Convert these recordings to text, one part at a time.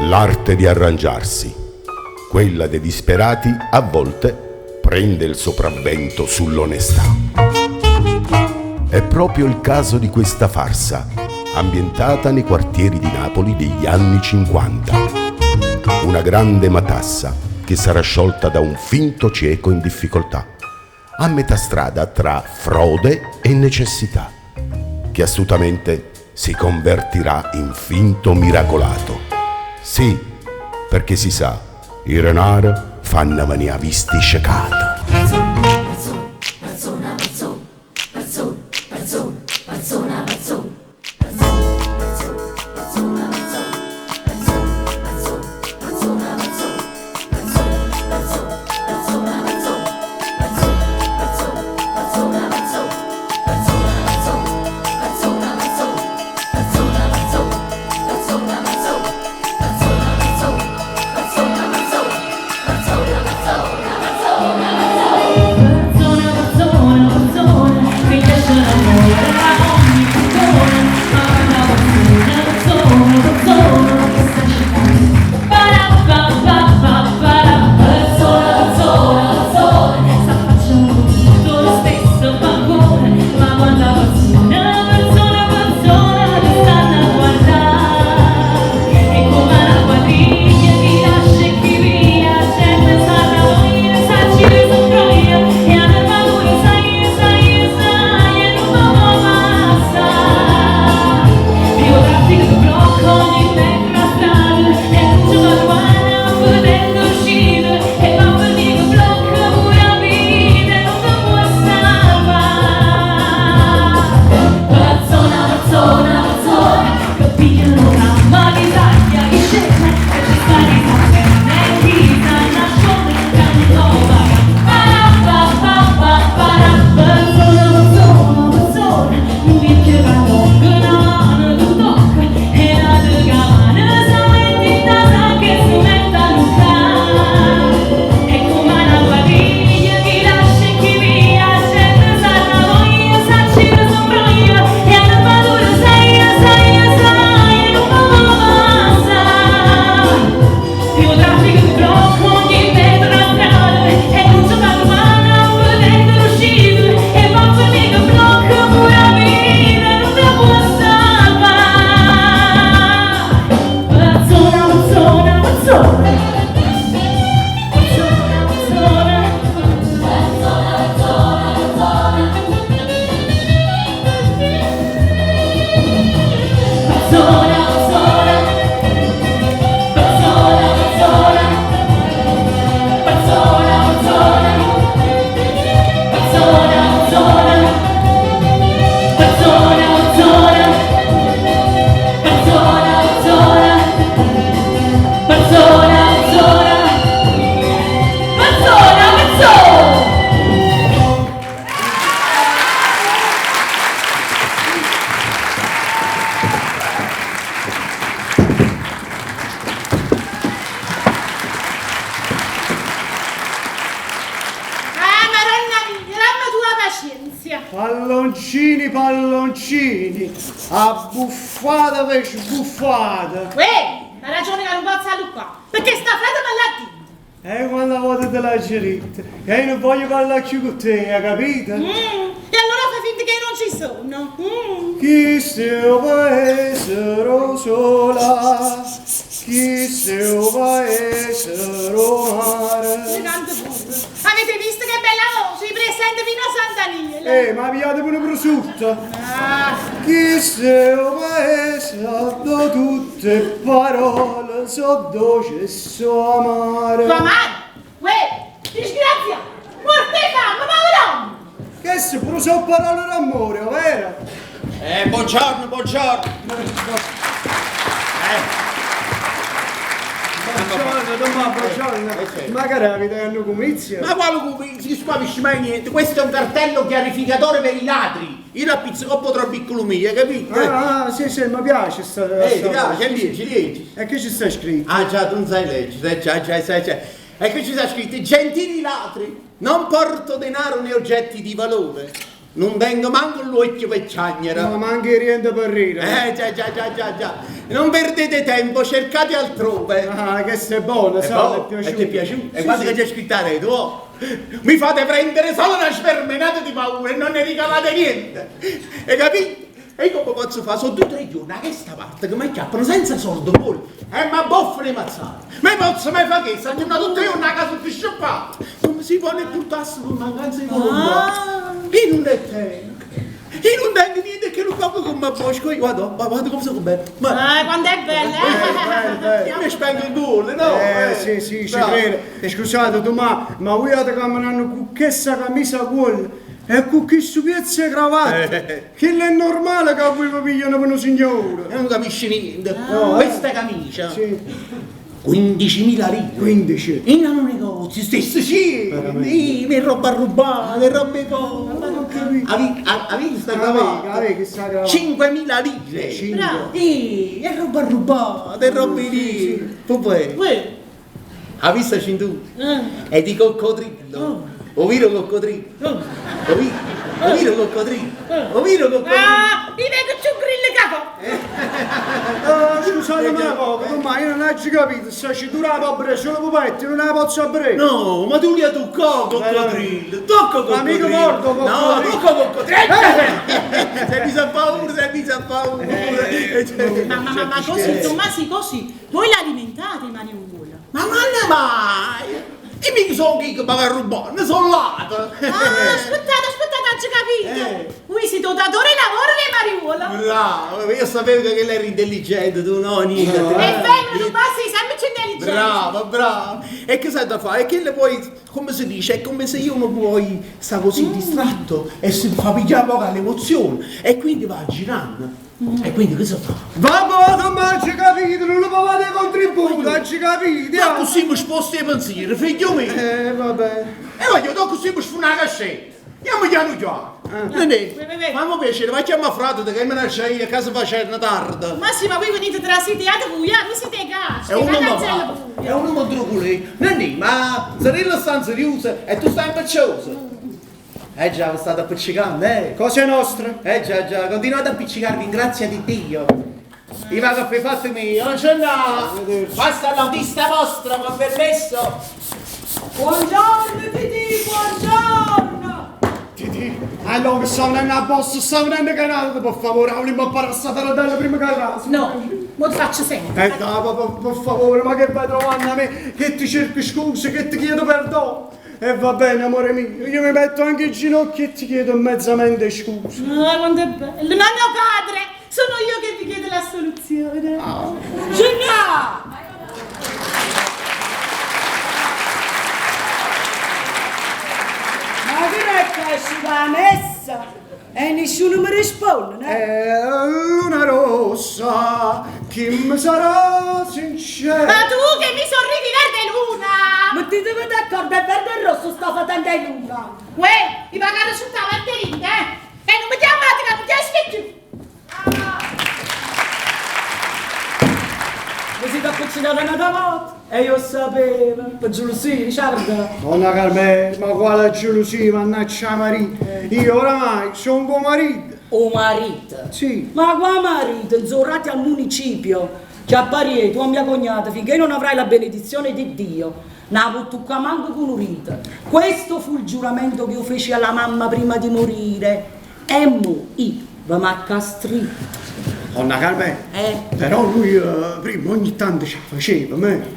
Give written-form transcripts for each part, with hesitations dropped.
L'arte di arrangiarsi, quella dei disperati, a volte prende il sopravvento sull'onestà. È proprio il caso di questa farsa, ambientata nei quartieri di Napoli degli anni 50. Una grande matassa che sarà sciolta da un finto cieco in difficoltà, a metà strada tra frode e necessità, che astutamente si convertirà in finto miracolato. Sì, perché si sa, i renari fanno venire a vista cecata. Ah, Maronna mia, dammi tu la pazienza. Palloncini, palloncini, abbuffate e sbuffate. Uè, ha ragione che non posso alluccare, perché sta frate me l'ha detto. E quando volta te l'hai detto, che io non voglio parlare più con te, hai capito? E allora fai finta che io non ci sono. Chi se paese rosola, chi se paese romare. Mi canto pure. Avete visto che bella voce? Vi presento fino a San Daniele. Ma piate pure prosciutto. Ah, Chi se paese da tutte parole so dolce e so amare. tua madre. Uè, disgrazia. Morte e fame, ma Che se pure so parole d'amore, vero? Buongiorno, buongiorno. Buongiorno, domani, buongiorno. Magari avete un comizio. Ma quale comizio? Non capisci mai niente. Questo è un cartello chiarificatore per i ladri. Io la pizzico troppo piccolo mio, capito? Ah, sì, sì, mi piace sta Ti piace? Leggi, leggi. E che ci sta scritto? Ah già, tu non sai leggere, già, già, sai, già. E che ci sta scritto? Gentili ladri, non porto denaro né oggetti di valore. Nun tengo manco ll'uocchie pe chiagnere. Ma manco 'e riente pe ridere. Eh già già già già già. Non perdete tempo, cercate altrove. Ah, chesta è bona, sa, m'è piaciuta. E ti è piaciuta? E guarda che c'è scritta areto, oh. Mi fate prendere solo una svermenata di paura e non ne ricavate niente. Hai capito? E io come posso fare? Sono due o tre giorni a chesta parte che mi acchiappano senza soldo in cuollo e mi abboffano 'e mazzate. Me pozzo mai fa chesto? Aggio andato tutte 'e juorne 'a casa tutti sciuppato. Come si può ne purtasse per mancanza di volontà? Io nun 'e tengo. Io nun tengo niente che nu poco comme abbosco io. Guarda, guarda come sono bello. Ma ah, quanto è bella! Eh? Io mi spengo il culo, no? Eh, sì, sì, ci credo. Scusate, Tomà, ma voi state camminando con questa camisa a cuollo e con questo piezzo di cravatta? Quello è normale che voi vi pigliano per un signore. E non capisci niente. No, Questa camicia, Sì. 15.000 lire. 15. In un negozio stesso, sì. Sì, mi roba rubata, e roba cose. Non capito. Avevi questa Avevi, cravatta? avevi questa cravatta. 5.000 lire. Cinque. Bravo. Sì, è roba rubata, è roba lì. Poi, Uè. ha visto la cintura? È di coccodrillo. O vero coccodrillo? O vi- o vero coccodrillo? O vero coccodrillo? Ah, mi vedo c'è un grillo capo. Ah, scusate ma poco, ma io non ho capito, sta cintura la può solo pupetti, non la posso aprire. No, ma tu li hai toccato coccodrillo. Tocca Ma mica coccodrillo. mordo No, coccodrillo. tocca coccodrillo. Sei miso a paura, sei miso a paura. Ma, ma, ma, ma così, Tommasi, così, voi l'alimentate, mariuola. Ma non è mai! E mica sono chi che mi va a rubare, ne sono lato! Ah, aspettate, aspettate, ho capito. Eh. Voi siete un datore di lavoro di mariuola. Bravo, io sapevo che lei era intelligente, tu no, niente. E femmina, Tommasi, sempre c'è intelligente. Bravo, bravo. E che sai da fare? È che le poi, come si dice, è come se io non poi sta così distratto e si fa pigliare poco all'emozione e quindi va girando. E quindi cosa fa? Vabbè, ma ci capito, non lo pagate i contributi, ci capito. Ma così mi sposto i pensieri, figlio mio. Vabbè. E voglio, dopo così mi sfuna la cascetta. Andiamo piano già. Non è. Uè, uè. Fammi piacere, vai a chiamare frate che me ne c'è a casa facendo tardi. Ma sì, ma voi venite tra siete voi, ah, voi siete cazzo, È un che nome cancella fa. È un nome truculè. Nannì, ma Zarilla sta seriosa e tu stai impacciose. Eh già, vi state appiccicando, eh? Cose nostre. Eh già, già, continuate a appiccicarvi in grazia di Dio. Io vado a fare i fatti miei, non c'è no. Basta l'autista vostra, ma permesso. Buongiorno Titi, buongiorno! Titi, allora sta venendo a posto, sta venendo canale, per favore, vogliamo imparare a stare bella prima che casa. No, mo ti faccio sempre. Eh dai, per favore, ma che vai trovando a me? Che ti cerco scusa, che ti chiedo perdono? E va bene, amore mio, io mi metto anche in ginocchio e ti chiedo mezzamente scusa. Ah, quanto è bello. No, no, padre, sono io che vi chiedo l'assoluzione. Gennà! Ma che è che esce la messa? E nessuno mi risponde, né? Luna rossa, chi mi sarà sincero? Ma tu che mi sorridi verde luna! Mettetevi d'accordo, è verde e rosso sta facendo luna. Uè, mi pagate su la margherita, eh? E non mi chiamate che non ti esco più! Mi siete appiccicata una volta e io sapevo, per gelosia, certo. Donna Carmela, ma quale gelosia, mannaggia Maria. Io oramai sono tuo marito. O marito. Sì. Ma qua marito, inzorrati al municipio, che appari tua mia cognata, finché non avrai la benedizione di Dio, non può toccare manco con un rito. Questo fu il giuramento che io feci alla mamma prima di morire. E mo, io, vi m'accastri. Donna Carmela, Eh? però lui prima ogni tanto ce la faceva, me.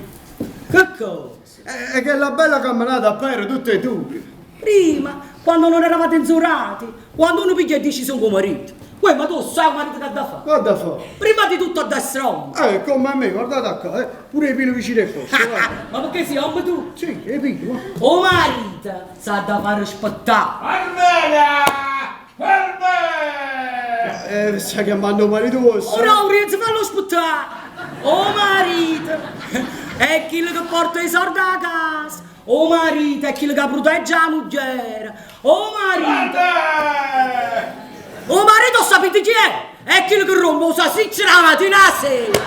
Che cosa? E che la bella camminata a pere tutte e due. Prima, quando non eravate inzorrati, quando uno piglia e dice sono tuo marito. Uè, ma tu sai un marito che ha da fare? Guarda fa. Prima di tutto a destra uomo. Come a me, guardate qua, pure i peli vicini e cose, guarda. Ma perché sei uomo tu? Sì, i peli, guarda. O marito sa da fare aspettare. Carmela! Carmela! Sta chiamando il marito vostro. Ora Aurelio, fallo aspettare. O marito è quello che porta i soldi a casa. O marito è quello che protegge la moglie. O marito. O marito sapete chi è? È quello che rompe la salsiccia la mattina alla sera.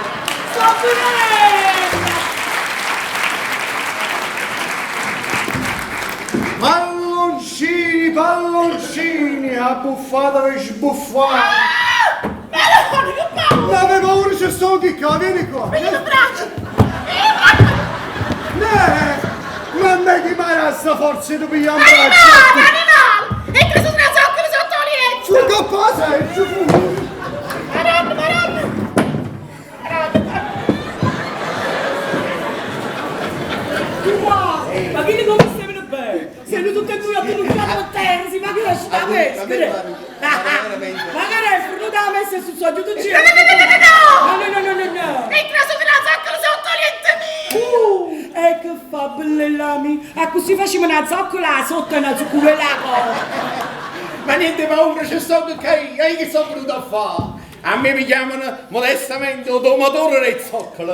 Sto finendo! Palloncini, palloncini, abbuffate ve sbuffate. Ah! Madonna, che paura! Non avevo paura se sto chi qua, vieni qua. Vieni in braccio! Vieni in braccio! Ne, ma me chi mai ha sta forza di pigliare un Animale, braccio? animale! Entra su una zoccola sotto la letto! Fu che cosa è? Fu. Madonna, madonna! Madonna! Ma chi come stai venendo bene? Sei tutti e due a pilucchiare per terra, sì, ma che lasci da questo? Ma che è venuta la messa sul sogno tu No, no, no, no, no, no! No, no, no, no, no! Entra su una zoccola sotto la letto mio! E che fa bella mi? Ah, così facciamo una zoccola sotto e una zoccola là. Ma niente paura, ci sto che io, io che sono venuto a fare? A me mi chiamano modestamente il domatore dei zoccoli.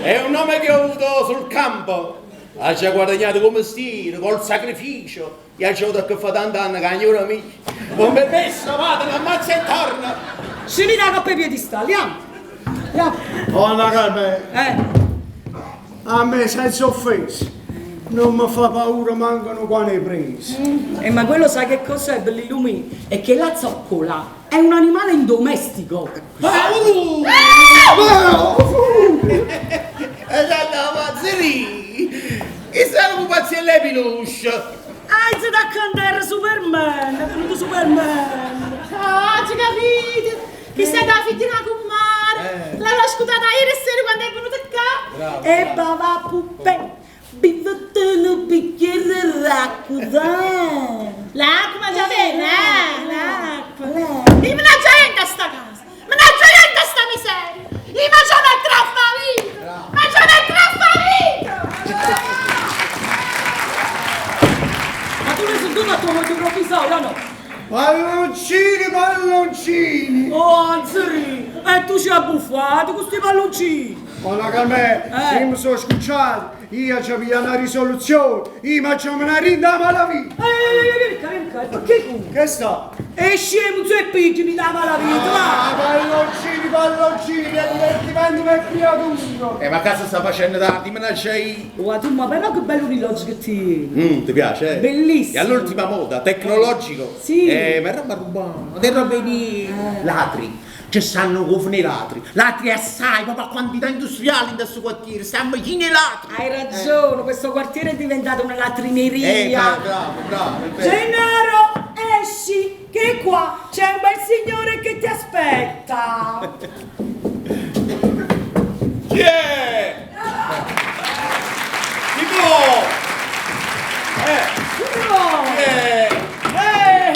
È un nome che ho avuto sul campo. Ha già guadagnato come stile, col sacrificio. Io ho avuto a che fa tanti anni che ognuno mi... Con permesso, vado, ammazza e torna. Scendi da coppa ai piedistalli, andiamo. Andiamo. Oh, Carmen, Eh. a me senza offesa, non mi fa paura mancano quando è preso. E ma quello sai che cos'è, bell'illumi? È che la zoccola è un animale indomestico. Esatto, ma zeri! Che sono un pazziello peluche? Alza da cantare Superman, è venuto Superman. Ah, ci capite? Chi sei da figlia di comare? L'aveva ascoltata ieri sera quando è venuta qua. E papà puppè, bevete un bicchiere d'acqua. L'acqua già bene, eh? L'acqua. L'acqua. Io me ne gente a sta casa, me ne gente a sta miseria. Io mi ci metto a fa vita, ma ci metto a fa vita. Ma tu l'hai sentito a tua moglie provvisoria o no? Palloncini, palloncini! Oh, anzi, e tu ci hai buffato con questi palloncini. Buona Carmen, Eh. se mi sono scucciato, io ci piglio una risoluzione, io faccio una rinda malavita. Ehi, ehi, ehi, vieni qua, vieni qua, perché tu? Che sta? E scemo, zeppi, mi dà malavita, va! Ah, palloncini, palloncini, è divertimento per creatura. Eh, ma cazzo sta facendo tardi, me ne c'hai... Oh, tu, ma però che bello rilogio che tieni! Mm, ti piace, eh? Bellissimo. È all'ultima moda, tecnologico. Sì. Ma è roba rubata, è roba di ladri. Ci stanno con i ladri. Ladri assai, proprio a quantità industriale in questo quartiere. Stiamo pieni di ladri. Hai ragione, questo quartiere è diventato una latrineria. bravo, bravo, è vero. Gennaro, esci, che qua c'è un bel signore che ti aspetta. Chi è? Tipo! No! Chi è? Eh!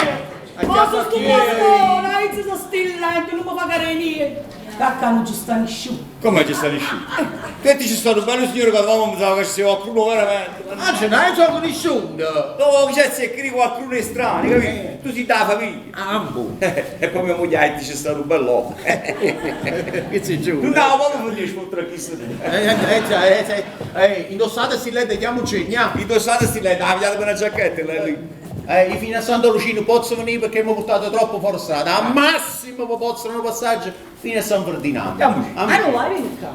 Ma sono sto bastone, hai sto stillando, non mi fa pagare niente. Cacca non ci sta nessuno. Come ci sta nessuno? Che ti c'è stato un bello signore che avevamo pensato che ci sia qualcuno veramente. Ah, ce n'hai solo nessuno. No, c'è se credi qualcuno è strano, capito? Tu sei da famiglia. Ah, boh. E poi mia moglie ti c'è stato un bell'uomo. Che sei giù? Non no, ma non finisce contro chi sta. Indossate sti LED, chiamoci, andiamo. Indossate sti lei, ha pigliato per una giacchetta lei lì. Io fino a Santa Lucina posso venire perché mi ho portato troppo fuori strada. Al massimo mi posso fare un passaggio fino a San Ferdinando. Andiamoci. Allora, vieni qua.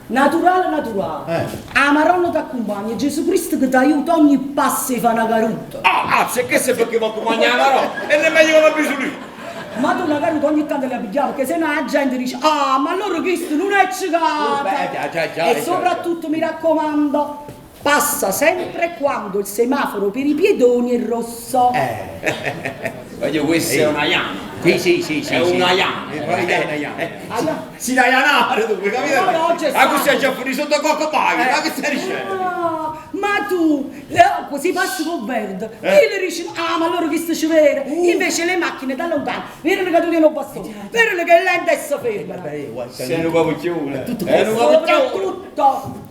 Naturale, naturale. La Maronna ti accompagna, Gesù Cristo che ti aiuta ogni passo e fa una caruta. Ah, ah, se che se perché mi accompagna la roba. E non è meglio che mi su lì. Ma tu la caruta ogni tanto la pigliamo, perché se no la gente dice, ah, ma allora questo non è cecata. Beh, già, già, già, e già. soprattutto mi raccomando, passa sempre quando il semaforo per i piedoni è rosso. Voglio, questa è una iana. Sì, sì, sì, sì. È sì. una iana. Una iana. Allora, Si dai a tu, capito? No, no, oggi è Ah, questo è sabato. già fuori sotto cocco paghi, ma che stai dicendo? Ah, ma tu, così passi con verde, e le dici, ah ma allora questo ci vede, invece le macchine da lontano, vedono che tu tieni un bastone, vedono che lenta e si fermano. Sei un capocchione. È un capocchione. Soprattutto,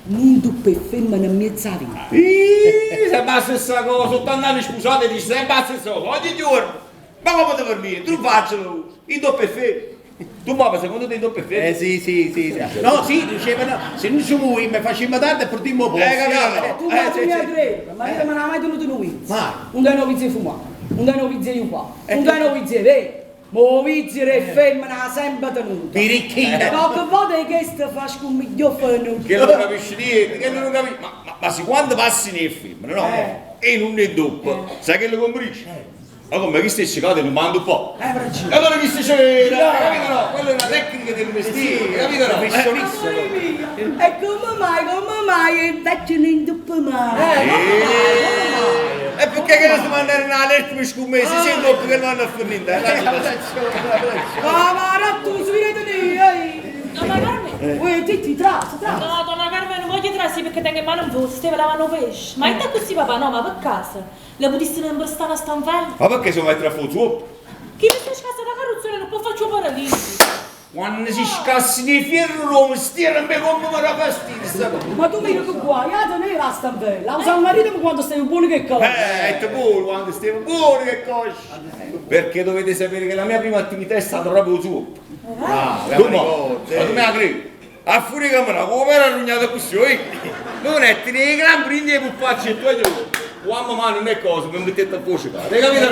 non tu per femmina in mezzo alla via. Ih, Sembra la stessa cosa, 80 anni scusate, dici sempre la stessa cosa, ogni giorno. Ma come ti permetti? Tu faccio, in doppio effetto. Tu ma secondo te in doppio effetto? Eh sì, sì, sì, sì. No, sì, dicevano, se non ci muovi, mi facciamo tardi e portiamo posto. Capito? Tu ma tu sì, mi sì. credi, ma io non ho mai tenuto un vizio. Mai. Un dai vizio fumare, un dai vizio qua, un dai vizio vero. Ma vizio e femmina sempre tenuto. Birichina. Qualche volta che sta fa scommiglio Che non capisci niente, che non capisci. Ma se quando passi nei film, no? E non è doppio, sai che lo comprisci? Ma come, chisto è cecato e nun manda un po'? E allora chi si c'era? Capito no? Quella è una tecnica del mestiere, capito no? Professionista. Amore mio, e come mai il vecchio non induppa mai? E perché che non si mandano in allerta per scommesse? Se dopo che non hanno finito, eh? Ma va, tu si vede lì, eh! Donna Carmen. Uè, Titti, trasa, trasa! No, donna Carmen, non voglio trasire perché tengo in mano un fusto, stava lavando pesce. Ma è così papà, no, ma per caso. Le potessi imbrostare una stanfella? Ma perché sono mettere a fuoco? Chi mi sta scassa la carrozzone non può farci un paralisi. Quando si scassi di ferro l'uomo stiera me come mi dà fastidio sta cosa. Ma tu mica che guai, ah, te ne la stampella, la usa il marito quando stai buono che cosa? È buono quando stiamo buono che cosa. Perché dovete sapere che la mia prima attività è stata proprio il suo. Ah, Tu ma, ma tu me la credi? A fuori camera, come era rugnato così, oi? Non è tenere i gran brindi e puppacci e tu e tu. Uomo ma non è cosa, mi mettete a voce, hai capito?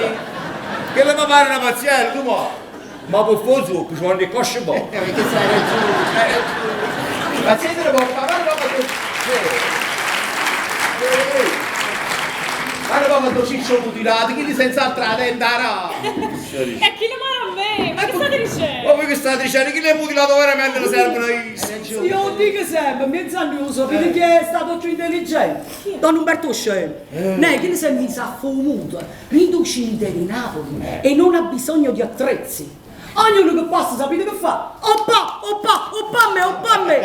Che le papà era una paziente, tu ma. Ma per forza, ci vanno le cosce buone. Perché sai ragione. Ma senti un po', guarda un po' Guarda un po' quanto ciccio mutilato, chi li senz'altro la tenda ra. E chi lo manda a me? Ma che state dicendo? Ma voi che state dicendo? Chi l'è mutilato veramente lo servono Io dico sempre, mezzo sapete chi è stato più intelligente? Don Umberto Scemo. Ne, chi ne si è messo a fumuto, riduce di Napoli e non ha bisogno di attrezzi. Ognuno che passa, sapete che fa? Oppa, oppa, oppa a me, oppa a me!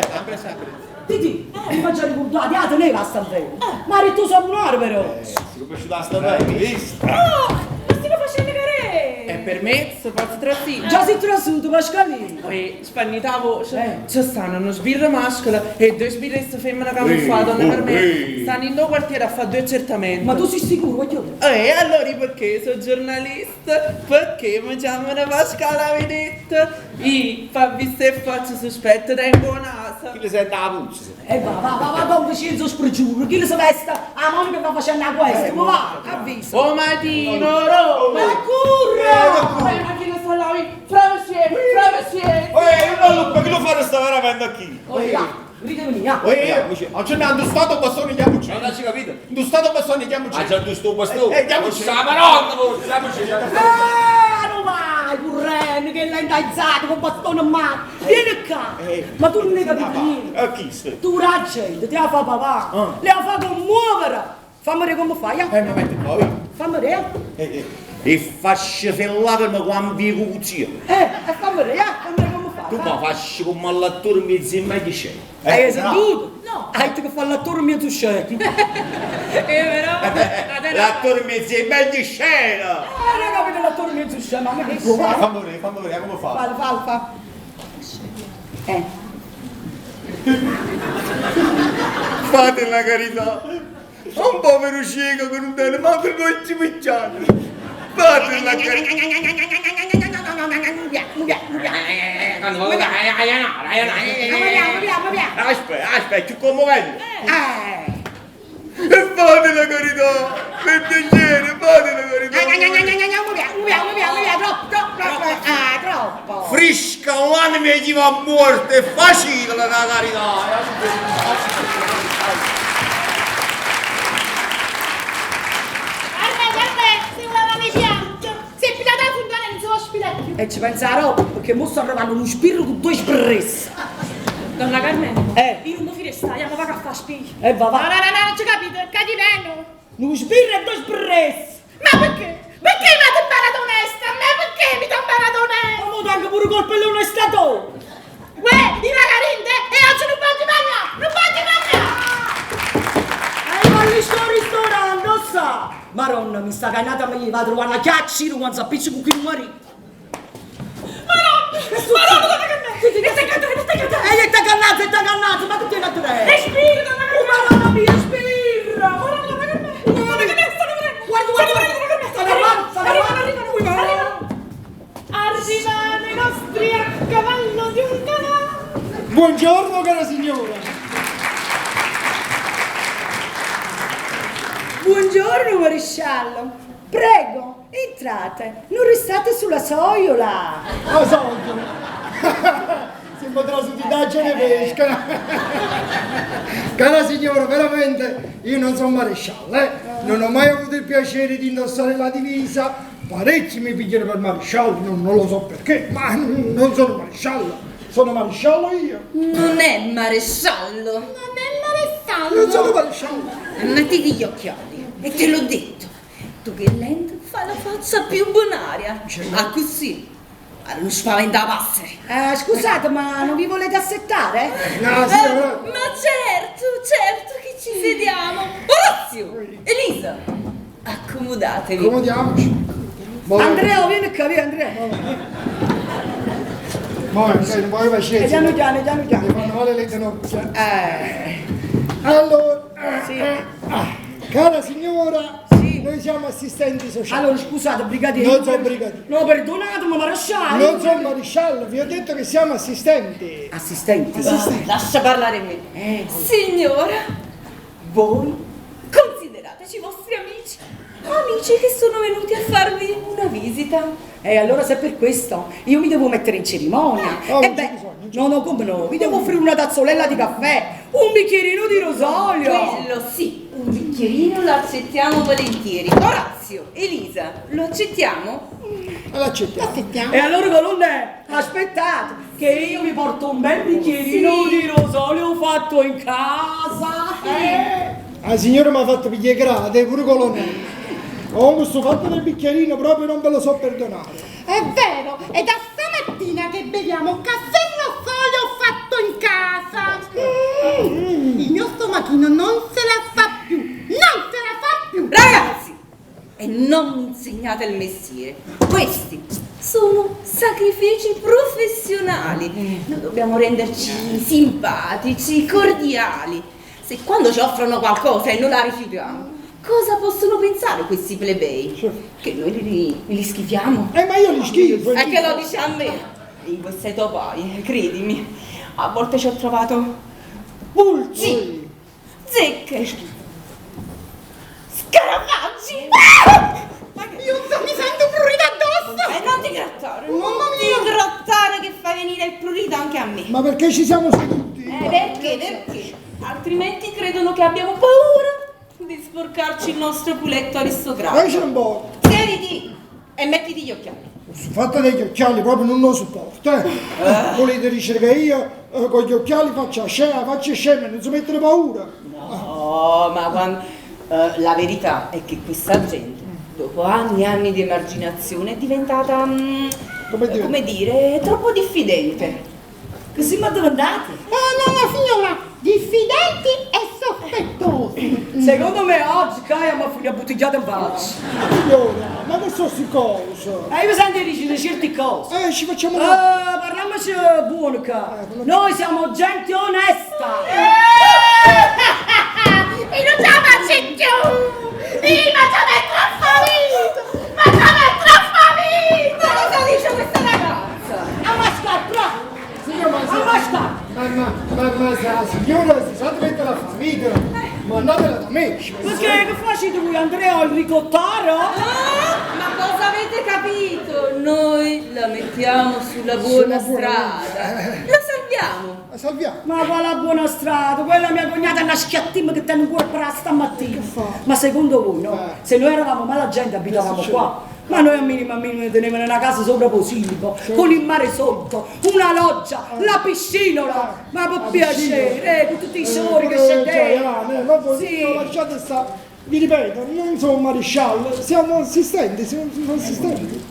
Titi, mi faccio ricordare, ah, teneva la stampella. Ma tu saponare però. Si come ci dà sta bene, visto? Oh, ma stiamo facendo carè! È permesso, posso trasire? Già si è trasuto, Pascalino. Uè, spannita voce, ci stanno uno sbirro mascolo e due sbirresse femmina camuffata, donna Carmela. Stanno in due quartieri a fare due accertamenti. Ma tu sei sicuro, voglio? Allora perché sono giornalista? Perché mi chiamano Pascala Vedetta? Io, fa vista e faccio sospetto, tengo naso. Chi le sente la puzza? E va, va, va, va, don Vincenzo spregiuro, chi lo sa vesta? La Monica va facendo la questa, ma va, avviso. Oh Matino, Roma! Ma curra! Ma chi lo sa là? Bravo siete, bravo siete! Ehi, non lo, ma chi lo fa sta veramente qui? Oh, ya, rideveni, ya. Uè, oggi ne hanno stato bastone chiamoci. Non ci capito? Non stato bastone chiamoci. Ma già tu sto bastone. Chiamoci. La maronna, chiamoci. Non vai, currendo, che l'hai indazzato con bastone in mano. Vieni qua. Ma tu non hai capito niente. A chi stai? Tu la gente ti la fa papà, le la fa commuovere. Fammi vedere come fai, ya. Ma metti poi. Fammi vedere. E faccio fellare ma quando vivo zio. E fammi vedere, ya, fammi vedere come fai. Tu ma faccio come all'attore mezzo e meglio c'è. Hai sentito? No. Hai detto che fa l'attore mezzo scemo. Però... L'attore mezzo e meglio scena. Non capito l'attore mezzo scemo, ma che fa? Fammi vedere, fammi vedere come fa. Fallo, fallo, fallo. Fate la carità. Un povero cieco che non tiene manco il dolce picciano. Fate la carità. Aspetta, aspetta, più commovente. E fate la carità, per piacere, fate la carità. Troppo. Fresca l'anima di va a morte, è facile la carità. Carmen, Carmen, se voleva mi pianto. Se è pilata la fontana non si può spilare più. E ci penserò, perché mo sto arrivando uno spirro con due sbresse. Donna Carmen, Eh. io non mi fido stare, andiamo a fare spia. E va, No, va. no, no, no, non ci capite, cadi meno. Uno sbirro e due sbresse. Ma perché? Perché mi avete imparato onesta? Ma perché mi avete imparato onesta? Ma mo anche pure colpa dell'onestà tu. Uè, di magarinde, e oggi non voglio mangiare, non voglio mangiare! E ma lì sto ristorante, non sa. Maronna, mi sta cannata, mi va a trovare una chiaccina quando si appiccica con chi marito. Maronna, Maronna, donna Carmen! Mi stai cantando, mi stai cantando! Ehi, è cannato, è cannato, ma che tieni a te? E spirito, donna Carmen! Madonna mia, spirra! Madonna, donna Carmen! Donna Carmen, stanno venendo! Guarda, guarda, Stanno venendo, donna Carmen! Stanno arrivando, stanno Arrivano, arrivando. arrivano, arrivano! Arrivano i nostri a cavallo di un canale! Buongiorno cara signora. Buongiorno maresciallo. Prego, entrate, non restate sulla sogliola. La sogliola. Sembra trasuti da pesca. Cara signora, veramente io non sono maresciallo, eh? Non ho mai avuto il piacere di indossare la divisa. Parecchi mi pigliano per maresciallo, non, non lo so perché, ma non sono maresciallo, sono maresciallo io. Non è maresciallo. Non è maresciallo. Non sono maresciallo. Mettiti gli occhiali e te l'ho detto. Tu che lento fai la faccia più bonaria. Ah, così. Non spaventapasseri. Eh, scusate, ma non vi volete assettare? No, signora. Ma certo, certo che ci sediamo. Orazio, Elisa, accomodatevi. Accomodiamoci. Andrea, vieni qua, vieni Andrea. Mo, sai, non vuoi E pazienza. piano piano, piano piano. Mi fanno male le ginocchia. Eh. Allora, Sì. cara signora, noi siamo assistenti sociali. Allora, scusate, brigadiere. Non sono brigadiere. No, perdonatemi, maresciallo. Non sono maresciallo, vi ho detto che siamo assistenti. Assistenti. Lascia parlare me. Eh. Signora, voi considerateci vostri amici. Amici che sono venuti a farvi una visita. E allora se per questo io mi devo mettere in cerimonia. No, e non c'è beh, bisogno, non c'è no, no, come no? Vi devo offrire una tazzolella di caffè, un bicchierino di rosolio. Quello sì, un bicchierino lo accettiamo volentieri. Orazio, Elisa, lo accettiamo? L'accettiamo. E allora colonne, aspettate che io vi porto un bel bicchierino di rosolio fatto in casa. Eh. La signora mi ha fatto pigliare grade, pure colonnello. Oh, questo fatto del bicchierino proprio non ve lo so perdonare. È vero, è da stamattina che beviamo caffè e rosolio fatto in casa. Il mio stomachino non se la fa più, non se la fa più. Ragazzi, e non mi insegnate il mestiere. Questi sono sacrifici professionali. Noi dobbiamo renderci simpatici, cordiali. Se quando ci offrono qualcosa e noi la rifiutiamo, cosa possono pensare questi plebei? Che noi li, li schifiamo. Eh, ma io li schifo. E che lo dice a me? In queste topaie, credimi, a volte ci ho trovato pulci, zecche, scarafaggi. Io mi sento prurito addosso. E non ti grattare, non Mamma ti mia. grattare che fai venire il prurito anche a me. Ma perché ci siamo seduti? Perché? Perché? Altrimenti credono che abbiamo paura di sporcarci il nostro culetto aristocratico. Lascia un po'. Siediti e mettiti gli occhiali. Questo fatto degli occhiali proprio non lo sopporto, eh. Volete dire che io eh, con gli occhiali faccio la scena, faccio scena, non si mettono paura. No, ma quando... la verità è che questa gente, dopo anni e anni di emarginazione, è diventata, Come dire? come dire, troppo diffidente. Così mi domandate? No, no, signora, diffidenti e sospettosi. Secondo me oggi qua abbiamo finito bottigliata in faccia. Signora, ma che sono queste cose? E io mi sento di dire certe cose. Ci facciamo una... Parliamoci buono qua. Noi siamo gente onesta. E non ce la faccio più! Io ma ci metto a fallito! Ma ci metto a fallito! Ma cosa dice questa ragazza? A mascara! Signora, ma, A mascara! ma, ma, ma, ma se la signora si sa mettere la famiglia, mandatela da me. Perché che facete voi Andrea il ricottaro? Ah, ma cosa avete capito? Noi la mettiamo sulla buona Sulla buona- strada. La salviamo. La salviamo. Ma quale buona strada? Quella mia cognata è una schiattima che tiene un corpo stamattina. Ma secondo voi, no? Eh. Se noi eravamo mala gente abitavamo qua. Ma noi a minimo tenevamo una casa sopra Posillipo, con il mare sotto, una loggia, la piscinola. Ma per La piacere, con tutti i soli che Eh, scendevano. Giuliana, ma voi Sì. no, lasciate stare. Vi ripeto, non sono maresciallo, siamo assistenti, siamo, siamo assistenti.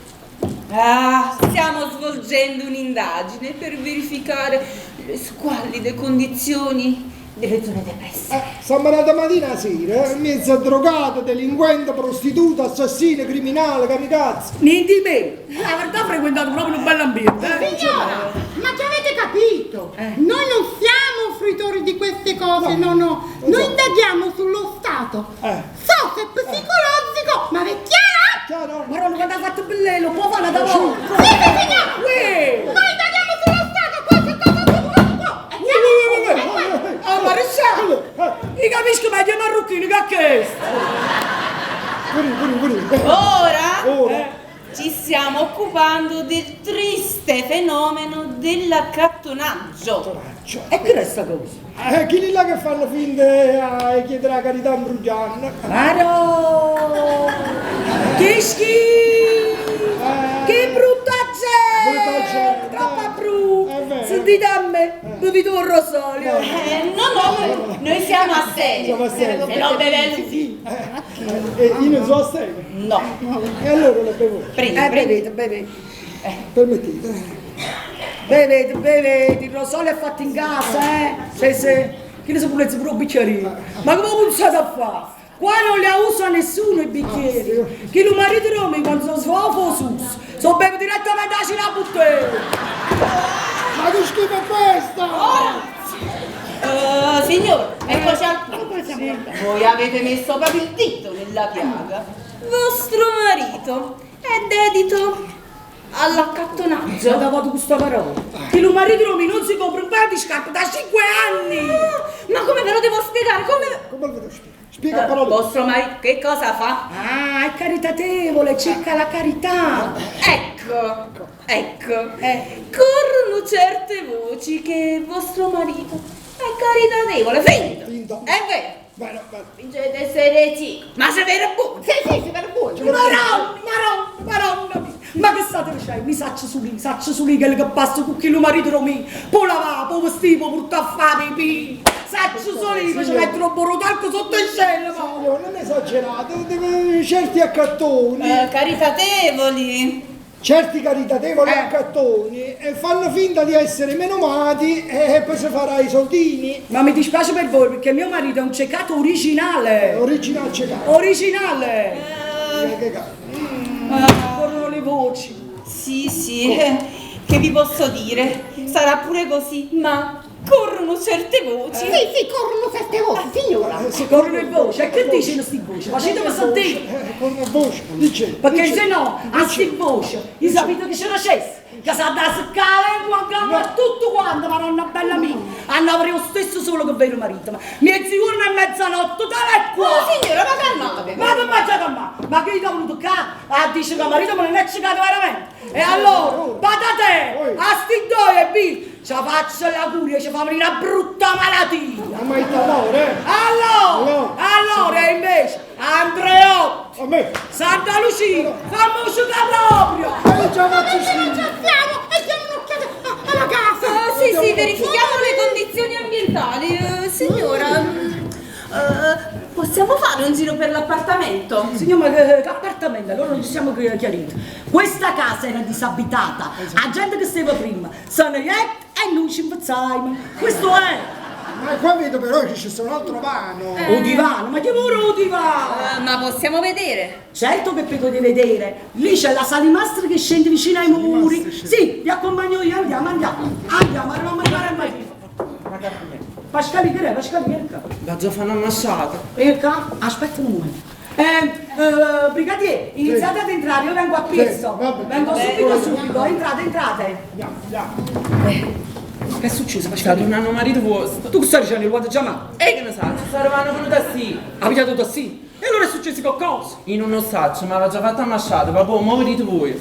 Ah, stiamo svolgendo un'indagine per verificare le squallide condizioni delle zone depresse. Stamattina mattina a sera, mezza drogata, delinquente, prostituta, assassino, criminale, kamikaze. Niente di meno. La verità ha frequentato proprio un bell'ambiente. eh. Signora, ma che avete capito? Noi non siamo fruitori di queste cose, no, no. Noi indaghiamo sullo stato Eh. socio e psicologico, ma è chiaro? Chiaro? Madonna, quando ha fatto bellello, può farla da voi. Sì, sì, signora! Uè. Noi indaghiamo sullo stato, qua c'è cosa psicologico! È chiaro? È qua. Ah, maresciallo! Io capisco meglio i marocchini che ha chiesto! Pure, pure, pure. Ora, Ora. ci stiamo occupando del triste fenomeno dell'accattonaggio. E che resta cosa? Quelli là che fanno finta a chiedere la carità a Brugiano. Maro! Che schifo! Sentite a me, bevite 'o rosolio. No, no, noi siamo astemi. Siamo astemi. Se lo beve lui. E io non sono astemio. No. E allora lo bevo. Prendi, prendi. Bevete, bevete. Permettete. Bevete, bevete, il rosolio è fatto in casa, eh? Sì, sì. Chi ne sa pulezza pure il bicchierino. Ma come ho pensato a fare? Qua non li usa nessuno i bicchieri. Chi lo marito Roma quando si sfofa su, so beve direttamente a cena bottiglia. Ma che schifo è questa? Signor, eccoci al punto. Voi avete messo proprio il dito nella piaga. Vostro marito è dedito all'accattonaggio. Già dato questa parola. Che lo marito Roma non si compra un paio di scarpe da 5 anni. Ma come ve lo devo spiegare? Come... Come lo devo spiegare? Spiega a parole. Vostro marito che cosa fa? Ah, è caritatevole, cerca la carità. Ecco, ecco. Corrono certe voci che vostro marito è caritatevole, finto. Finto. È vero. Vero, vero. Finge di essere ricco, ma se vero è buono. Sì, sì, sì, per buono. Maronna, maronna, maronna mia. Ma che state facendo? Mi saccio su lì, saccio su lì che passa con chi lo marito mio. Poi lavare, poi vestire, poi portare a fare pipì. Saccio su lì, mi ci mettono un borotalco sotto il cielo. Signor, non esagerate, certi accattoni, Caritatevoli. certi caritatevoli accattoni e fanno finta di essere menomati e poi si farà i soldini. Ma mi dispiace per voi perché mio marito è un ceccato originale. Originale ceccato. Originale. Che cazzo. Corrono le voci. Sì, sì, che vi posso dire? Sarà pure così, ma corrono certe voci. Sì, sì, corrono certe voci, signora. Si corrono le voci. E che dicono sti voci? Facetemi sentire. Con una voce, dice. Perché dice- se no, a sti voci, io sapete che c'era cesso, che sa da seccare la lingua a tutto quanto, maronna bella mia. Hanno avrei lo stesso solo che vero marito, ma mezzogiorno e mezzanotte, tale e qua. Oh, signora, ma calmate. Ma che mangiate a me? Ma che gli ho voluto qua? A dice che marito me non è ciecato veramente. E allora, patate, a sti due e B, ci faccio la curia, ci fa venire una brutta malattia. Ma il allora, eh? Allora, allora invece, Andreotti, A me. Santa Lucia, fammi uscire proprio! E io già faccio Noi schifo. ci siamo e diamo un'occhiata alla casa. Ah, sì, sì, verifichiamo le condizioni ambientali. Signora, possiamo fare un giro per l'appartamento? Signor, ma che appartamento? Allora non ci siamo chiariti. Questa casa era disabitata, la gente che stava prima se ne è e noi ci impezzaiamo. Questo è! Ma qua vedo però che c'è un altro vano. O divano, ma che pure o divano! Ma possiamo vedere? Certo che potete vedere, lì c'è la salimastra che scende vicino ai muri. Sì, vi accompagno io, andiamo, andiamo. Andiamo, arriviamo a arrivare al marito. Pasquale, che è? Pasquale, vieni qua. Da già fanno ammasciata. Vieni qua, aspetta un momento. Brigadier, iniziate ad entrare, io vengo a pezzo. Sì, vabbè. Vengo subito, subito, entrate, entrate. Andiamo, andiamo. Che è successo, Sta Pasquale? tornando marito vostro. Tu che stai dicendo, il guarda già ma? E che ne sa, ci saranno venuta sì. Ha pigliato da sì. E allora è successo qualcosa? Io non lo saccio, ma l'ho già fatta ammasciata, vabbè, mo vedete voi.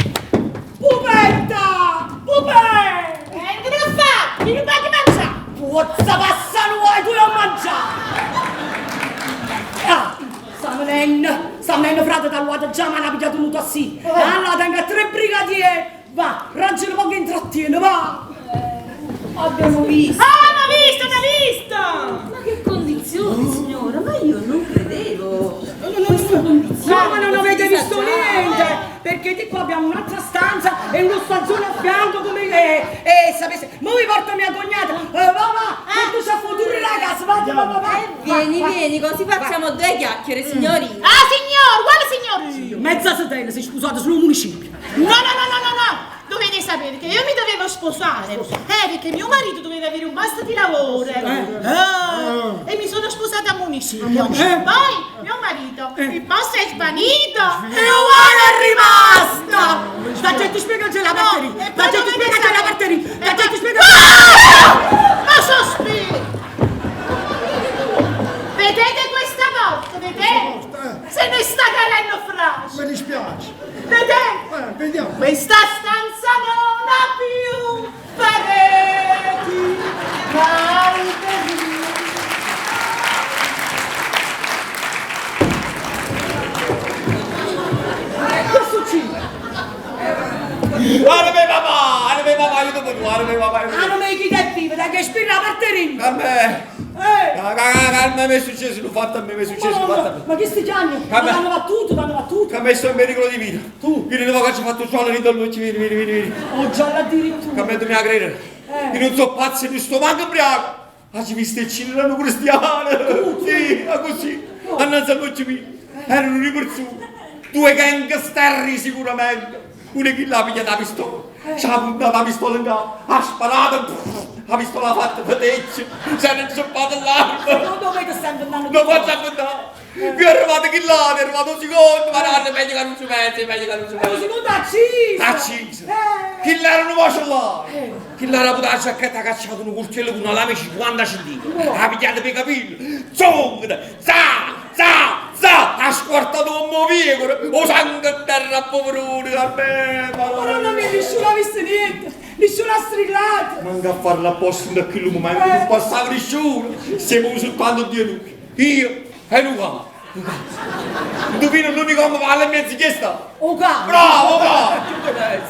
Pupetta! Pupè! Che devo fare? Mi rubate mangiare. Pozza passare vuoi, tu non mangiare! Ah, sta venendo, sta venendo frate dall'uoto già ma l'ha pigliato un sì. Allora tengo tre brigadier, va, raggiungo poco in trattiene, va! Abbiamo visto. Ah, l'ho visto, l'ho visto. Ma che condizioni, signora? Ma io non credevo. Questa condizione. No, ma non avete così visto disagiata. niente! Perché di qua abbiamo un'altra stanza e uno stanzone a fianco come e sapesse. Mo vi porto mia cognata! Va va! Quanto c'è futuro la casa? Va, va, va, va! Vieni, va, va. vieni, così facciamo due chiacchiere, signorina. Ah, signor, guarda signor. Mezza setena si è sposata sul municipio. No, no, no, no, no, no. Dovete sapere che io mi dovevo sposare. Perché mio marito doveva avere un posto di lavoro. E mi sono sposata a municipio. Poi mio marito, il posto è svanito. E uguale è rimasta! La gente spiega c'è la batteria! e poi La gente dovete spiega c'è la sapere- batteria! La e gente poi- spiega... Ah! Ma sospiro! Vedete questa porta, vedete? Se ne sta cadendo frascio. Mi dispiace. Vedete? Vediamo. Questa stanza non ha più pareti, ma alberi. Che succede? Guarda me papà, guarda me papà, io dopo tu, guarda me papà. Ah, non mi chiede Tengo spirra a parte rinto. Carmè! Eh! Carmè, mi è successo, l'ho fatto a me, mi è successo, l'ho fatto a me. Ma che sti chiami? Vabbè. Ma t'hanno battuto, t'hanno battuto. Che ha messo in pericolo di vita. Tu? Vieni dove che ci ha fatto giallo dentro all'occhio, vieni, vieni, vieni, vieni. Oh, giallo addirittura. Che me mi a credere. Eh. Io non so pazzo, non sto manco ubriaco. Ah, ci visto il cinema, erano cristiano. Sì, ah, così. Annanzi all'occhio mio. Erano due persone. Due gangster sicuramente. Uno che l'ha pigliata la pistola. Ci ha puntato la pistola in capo. Ha sparato. La pistola ha fatto pateccio. Si era inceppata l'arma. Secondo me ti stai inventando Non faccio andare! Mi è arrivato chi là, è arrivato un secondo, ma no, è meglio che non ci pensi, è meglio che non ci Ma pensi. secondo acciso! Acciso! Eh. Chi l'era un macellaio? Chi l'era avuto la giacchetta ha cacciato un coltello con una lama di 50 centimetri, ha pigliato per i capelli, zonga, za, za, za, ha squartato un moviecolo, o sangue a terra, poverone, a me, Ma non mi nessuno ha visto niente, nessuno ha strillato. Manca a farla apposta in quel momento, non passava nessuno, siamo soltanto due lui, io e Luca. Luca. Indovina l'unico uomo che alla mia richiesta. Oh, cane! Bravo, bravo!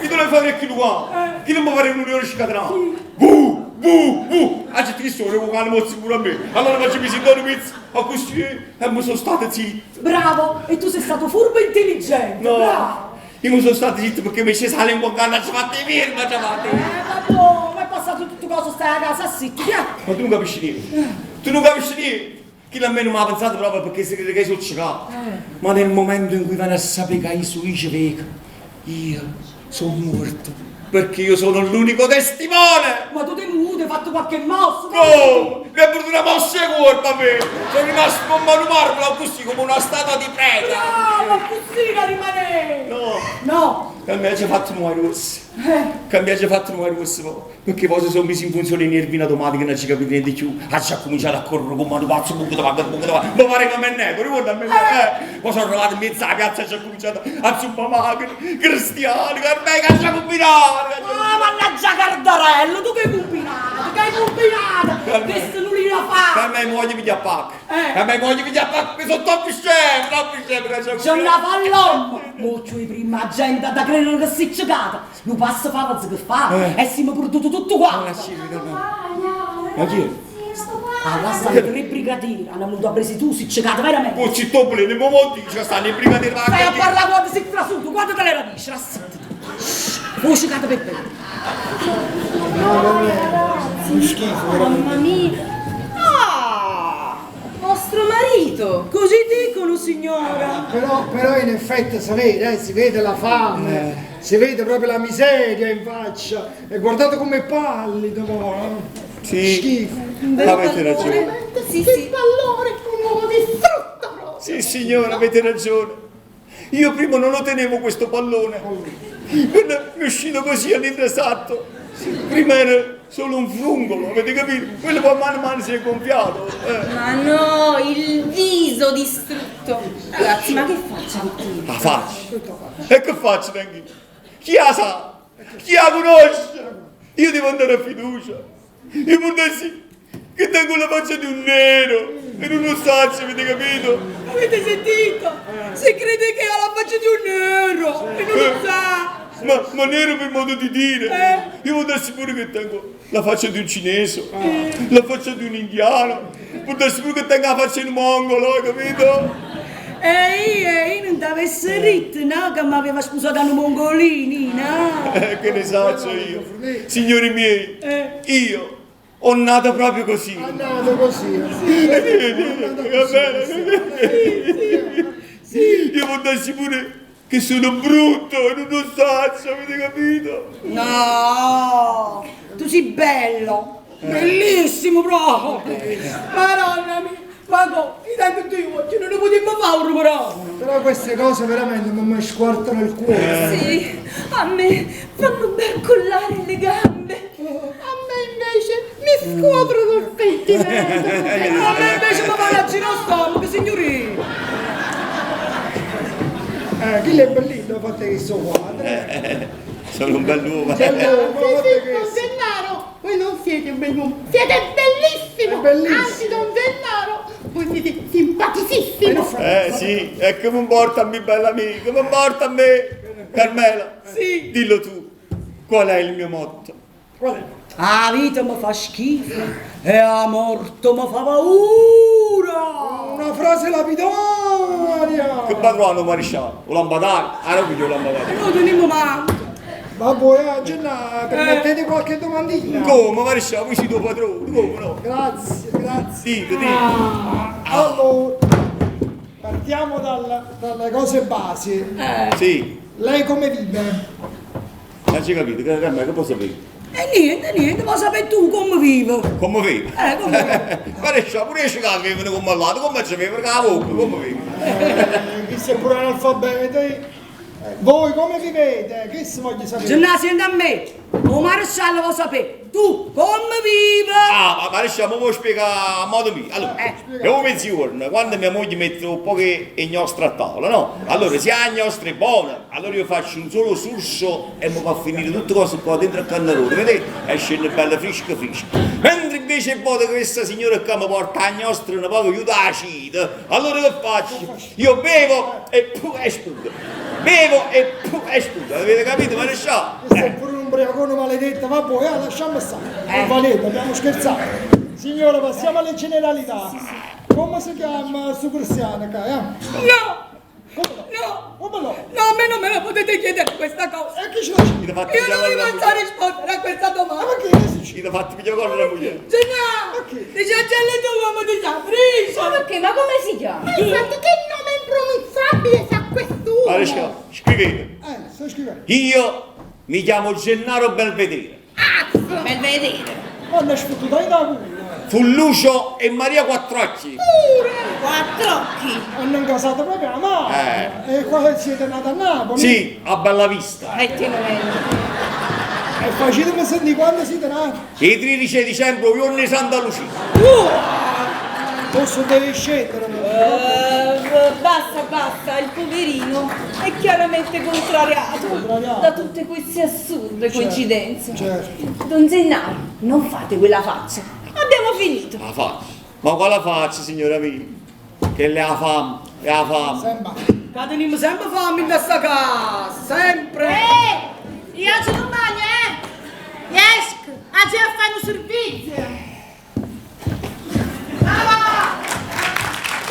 Io devo fare chi Luca, chi non mi fare un leone scatenato. Bu, bu, bu! Ah, c'è chi sono, un cane mozzi pure a me. Allora faccio mi sento un pezzo, a così, e mi sono stato zitto. Bravo! E tu sei stato furbo e intelligente! No, Bravo! io mi sono stato zitto perché mi si sale in canna, ci fate firma, ci fate. Eh, vabbè, ma è passato tutto cosa, stai a casa zitto, via! Ma tu non capisci niente. Tu non capisci niente. Chi nemmeno mi ha pensato proprio perché si crede che sono ciecato. Ma nel momento in cui vanno a sapere che io sono cieco, io sono morto. Perché io sono l'unico testimone. Ma tu ti muto, hai fatto qualche mossa? No! Mi è venuta una mossa di colpa a me! Sono rimasto come un marmo così, come una statua di preta! Bravo, così da rimanere! No! No! Che mi ha già fatto muovere rosso. Eh, Che mi ha già fatto muovere rosso poi. Perché poi si sono messi in funzione i nervi in automatica e non ci capito niente più. Ha già cominciato a correre come un pazzo, buco davanti, buco davanti. Ma pare che me ne ricorda a me. Eh. Poi sono arrivato in mezzo alla piazza e ci ho cominciato a zumpare macchine, cristiani, che me che ci ha combinato. Ah, mannaggia Cardarello, tu che hai combinato? Che hai combinato? Questo non li fa! Per me moglie mi pacca. Eh. Per me moglie mi pacca, mi sono troppo scemo, troppo scemo che ci ho C'è una pallomma! Moccio di prima agenda da credere che si è ciecata! Non passa fa che fa! E siamo perduto tutto quanto! Ma chi è? Ah, là stanno tre brigadieri, hanno venuto a presi tu, si è ciecata veramente! Poi ci topole, nel momento ci stanno i brigadieri Stai a parlare quando sei trasuto, quando te le radici, rassiti tu! Oh, ciecata per bene! Ragazzi, schifo, veramente. Mamma mia! Ah! Vostro marito! Così dicono, signora! Però, però in effetti si vede, si vede la fame, si vede proprio la miseria in faccia. E guardate com'è pallido, no? Sì. Schifo. Avete ragione. Veramente Sì, che sì. pallore, un uomo distrutto proprio. Sì, signora, avete ragione. Io prima non lo tenevo questo pallone. Quello mi è uscito così all'intrasatto. Prima era solo un frungolo, avete capito? Quello poi mano a mano si è gonfiato. eh. Ma no, il viso distrutto! Ragazzi, ma che faccia che tiene? La faccia. E che faccio neanche io? Chi la sa? Chi la conosce? Io devo andare a fiducia. Io può darsi che tengo la faccia di un nero e non lo saccio, avete capito? Avete sentito? Si crede che ha la faccia di un nero e non lo sa! Ma nero per modo di dire. Eh. Io può darsi pure che tengo la faccia di un cinese, la faccia di un indiano, può darsi pure che tengo la faccia di un mongolo, hai capito? E io non t'avessi ritto, no? Che mi aveva sposato un mongolini, no? Che ne saccio io. Signori miei, Eh. io ho nato proprio così. È nato così. Va bene? Io può darsi pure che sono brutto e non lo saccio, avete capito? No! Tu sei bello! Bellissimo proprio! Madonna mia! Ma no, i tanti tutti oggi non ne potremmo fare però! Però queste cose veramente mi squartano il cuore. Sì, a me fanno barcollare le gambe. A me invece mi scuotono il sentimento. A me invece mi fa la giro stomaco, signorino! Chi è bellino, fate che sono quadro. Sono un bell'uomo. Bello, Sì, fate sì, che Don Gennaro, voi non siete un bell'uomo, siete bellissimo! È bellissimo. Anzi, Don Gennaro, voi siete simpaticissimo! Eh sì, e che mi porta a me, bella amica, mi porta a me. Carmela, Sì. dillo tu, qual è il mio motto? Qual è? A vita mi fa schifo e 'a morte mi fa paura! Una frase lapidaria! Che va truvanno 'o marisciallo? 'O lampadario? Ah, non piglio 'o lampadario. Noi tenimmo manco. Va buo', eh, Gennà, permettete qualche domandina? Come, marisciallo? Voi siete 'o padrone, come no? Grazie, grazie. Dite, dite. Allora, partiamo dalle cose basi. Sì. Lei come vive? Non ci capito, che, che, che posso sapere? E niente, niente, ma sapere tu come vivo. Come vive? Come vive? Marisciallo, pure io che vivono come l'altro, come ci vivono con la bocca, come vive? Chi sei pure analfabeta? Voi come vivete? Che si voglio sapere? Gennà, senti a me, o maresciallo vuoi sapere, tu come vivi? Ah, ma maresciallo, mo spiega a modo mio. Allora, io mezzogiorno, quando mia moglie mette un po' che gnostra a tavola, no? Allora, se la gnostra è buona, allora io faccio un solo sorso e mi fa finire tutte cose qua dentro al cannarone, vedete? E scende bella fresca fresca. Mentre invece è buona questa signora qua mi porta la gnostra un poco più acida, allora che faccio? Io bevo e pu e sputo. Bevo e pu e sputo. Avete capito, maresciallo? Questo è pure un ubriacone maledetto, va buono, lasciamo stare. Non fa niente, abbiamo scherzato. Signora, passiamo alle generalità. Come si chiama su cristiano qua, eh? No! Come no? No! Come no? No, a me non me la potete chiedere questa cosa. E chi ce la c'è? Io non vi posso rispondere a questa domanda. Ma perché? Che succede? Gli ha fatto pigliare corno la moglie. Gennà! Dice a Gelle tu come ti chiami? Riso! Ma perché? Ma come si chiama? Ma infatti che nome impronunciabile sa quest'uomo? Maresciallo, scrivete. Sto scrivendo. Io mi chiamo Gennaro Belvedere. Belvedere. Ma ne sfottuta da culo. Fu Lucio e Maria Quattrocchi. Pure! Quattrocchi! Hanno incasato proprio la mano. E qua siete nati a Napoli? Sì, a Bella Vista. E te non E facetemi sentire quando siete nati. Il 13 dicembre, il giorno di Santa Lucia. Posso devi scendere. Basta, basta, il poverino è chiaramente contrariato, da tutte queste assurde coincidenze. Certo. Don Gennaro, non fate quella faccia. Abbiamo finito. La faccia. Ma quale faccia, signora mia? Che le ha fame, le ha fame. Sembra. Che teniamo sempre fame in questa casa, sempre. Ehi, io ci domani, eh! Esco, oggi a fare un servizio!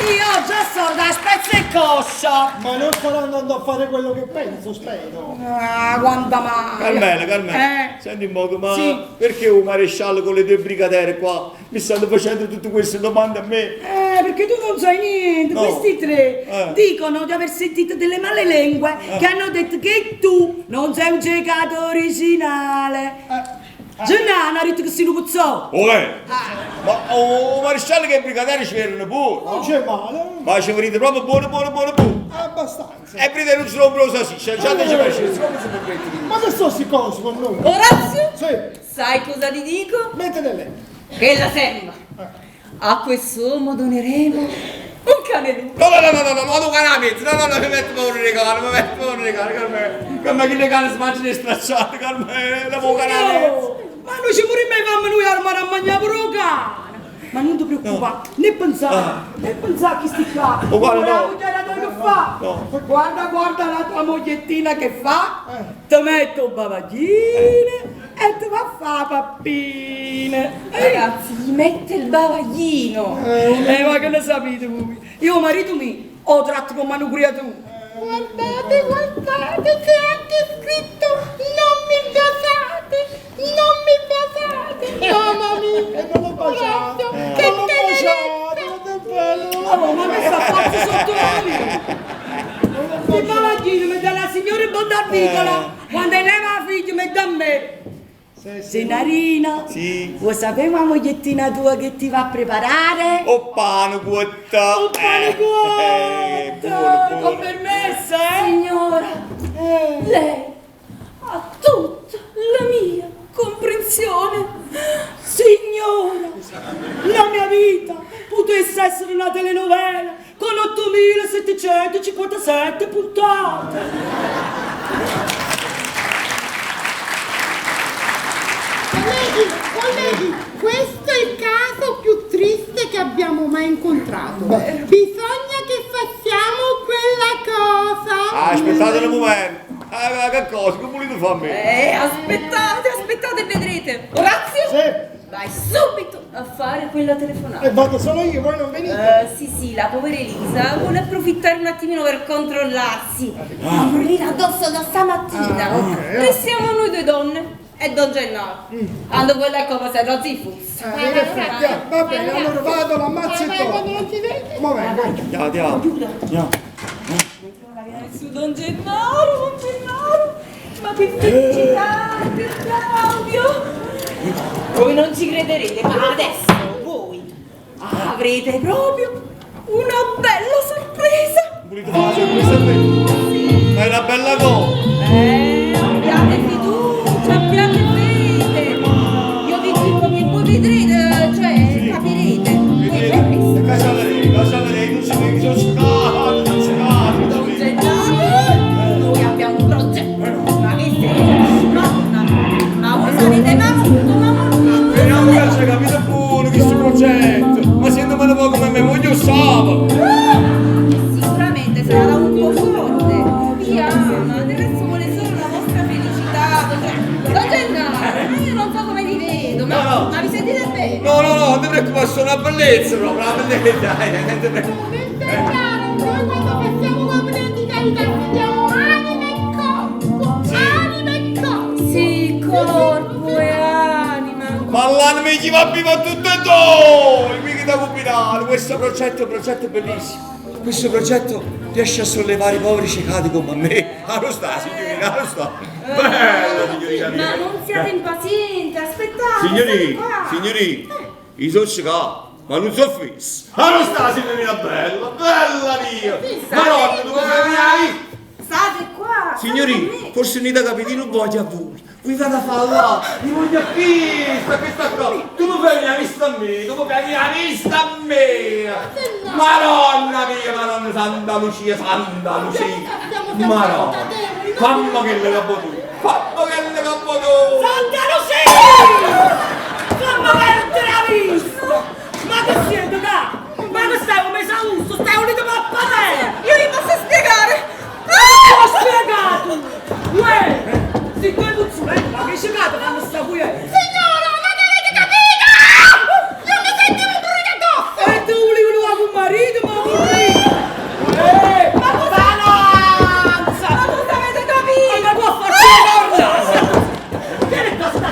Io già sono da spezza e coscia. Ma non starò andando a fare quello che penso, spero. Ah, quanta male. Carmela, Carmela, senti un poco, ma Sì. perché un maresciallo con le due brigadiere qua mi stanno facendo tutte queste domande a me? Perché tu non sai niente. No. Questi tre dicono di aver sentito delle male lingue che hanno detto che tu non sei un ciecato originale. Gennaro ha detto che sei un puzzone. Olè! Ma oh, maresciallo che i brigadieri ci erano pure! Non c'è male. Ma ci venite proprio buono, buono, buono, buono! Abbastanza. E prendere non si rompe la salsiccia, già te ci faccio, come si può mettere? Ma che sono queste cose con noi? Orazio? Sì. Sai cosa ti dico? Mettete lei. Che la semma. A quest'uomo doneremo un cane lupo. No, no, no, no, no, no, no, no, no, no, no, mi metto paura di cane, mi metto paura di cane, Carmela. Carmela, che le cane si mangiano le stracciate, Carmela, la buona cane. Ma noi ci vorremmo fare noi armare a mangiare pure un cane. Ma non ti preoccupare, né pensare, né pensare che sti qua. Oh, guarda, Guarda, no. guarda che fa. No. Guarda, guarda la tua mogliettina che fa. Ti metto un bavaglino e ti va a fare pappine. Ragazzi, gli mette il bavaglino. Ma che ne sapete voi? Io marito mio ho tratto come una creatura. Guardate, guardate, c'è anche scritto non mi basate, non mi basate, mamma mia. E non l'ho baciato. Che Non l'ho tenerezza. baciato, quanto è bello. Oh, ma mi sta pazzo sotto la mia. Il bavaglino mi dà la signora Bondarvicola, quando leva la figlia mi dà a me. Gennarino, Sì. vuoi sapere una mogliettina tua che ti va a preparare? O pane cuotta. Un pane cuotto! buono, buono. Con permesso, eh? Signora, lei ha tutta la mia comprensione. Signora, la mia vita potesse essere una telenovela con 8757 puntate. Colleghi, colleghi, questo è il caso più triste che abbiamo mai incontrato. Bisogna che facciamo quella cosa. Ah, aspettate un momento. Ah, che cosa? Che volete fare a me? Aspettate, aspettate. Aspettate e vedrete. Orazio? Sì. Vai subito a fare quella telefonata. E vado solo io, voi non venite? Eh, sì, sì, la povera Elisa vuole approfittare un attimino per controllarsi. Ha un rino addosso da stamattina. Ah, ok. E siamo noi due donne e Don Gennaro. Quando quella è come se non si fosse. In effetti, ah, va bene, allora vado, l'ammazzo e Vai, torno. quando non ti vede. Ma vengo. Andiamo, andiamo. Su Don Gennaro, Don Gennaro, ma che felicità per Claudio! Voi non ci crederete, ma adesso voi avrete proprio una bella sorpresa! Volete fare la sorpresa a me? Ma è una bella cosa! Abbiate fiducia, abbiate fede! Io vi dico che voi vedrete, cioè capirete. Voi Vedete? Casa lei, casa lei, non si vede, sono ciecato, sono ciecato, non Don si vede. Gennaro, noi abbiamo un progetto, ma che siete? No, no, ma voi sarete mamma, mamma, E non ci capito buono questo progetto, ma se non me ne poco come me voglio savo. Sicuramente sarà da un po' forte. Vi ama, del resto vuole solo la vostra felicità. Don Gennaro, ma io non so come vi vedo, ma, No, no. ma vi sentite bene? No, no, no, non ti preoccupare, sono una bellezza proprio, una bellezza, dai, non ti preoccupare. Questo è chiaro, noi quando passiamo con di carità sentiamo anima e corpo, anima e corpo. Sì, corpo e anima. Ma l'anima gli va viva tutte e due! Mica da combinare, questo progetto è un progetto bellissimo. Questo progetto riesce a sollevare i poveri cecati come me. Ah, lo sta, signorina, lo sta. Bello, signorina Ma mia. non siate impazienti, aspettate. Signori, state qua. signori, io sono ciecato, ma non sono fisso. Ah, lo sta, signorina bella, bella mia. Madonna, tu come vieni? State qua. state con Signori, me. forse ne da capitino voglio a voi. Vi fate fare là, vi voglio a questa, questa qua. Tu mi fai la vista a me, tu mi fai la vista a me. Madonna mia, Madonna Santa Lucia, Santa Lucia. Madonna, fammi che le capo tu, fammi che le capo tu. Santa Lucia! Fammi perdere la vista! Ma che siete qua? Ma che stai come sausto? Stai unito papà te! Io vi posso spiegare. Ho spiegato! Uè! Sti due puzzolenti, ma che cecate fanno sta qui? Signora, ma che avete capito? Io mi sentivo un bruno addosso! E tu volevi luare con marito, ma vorrei! Uè! Ma cosa? Ma cosa avete capito? Ma tu a farci la corna! Vieni qua, sta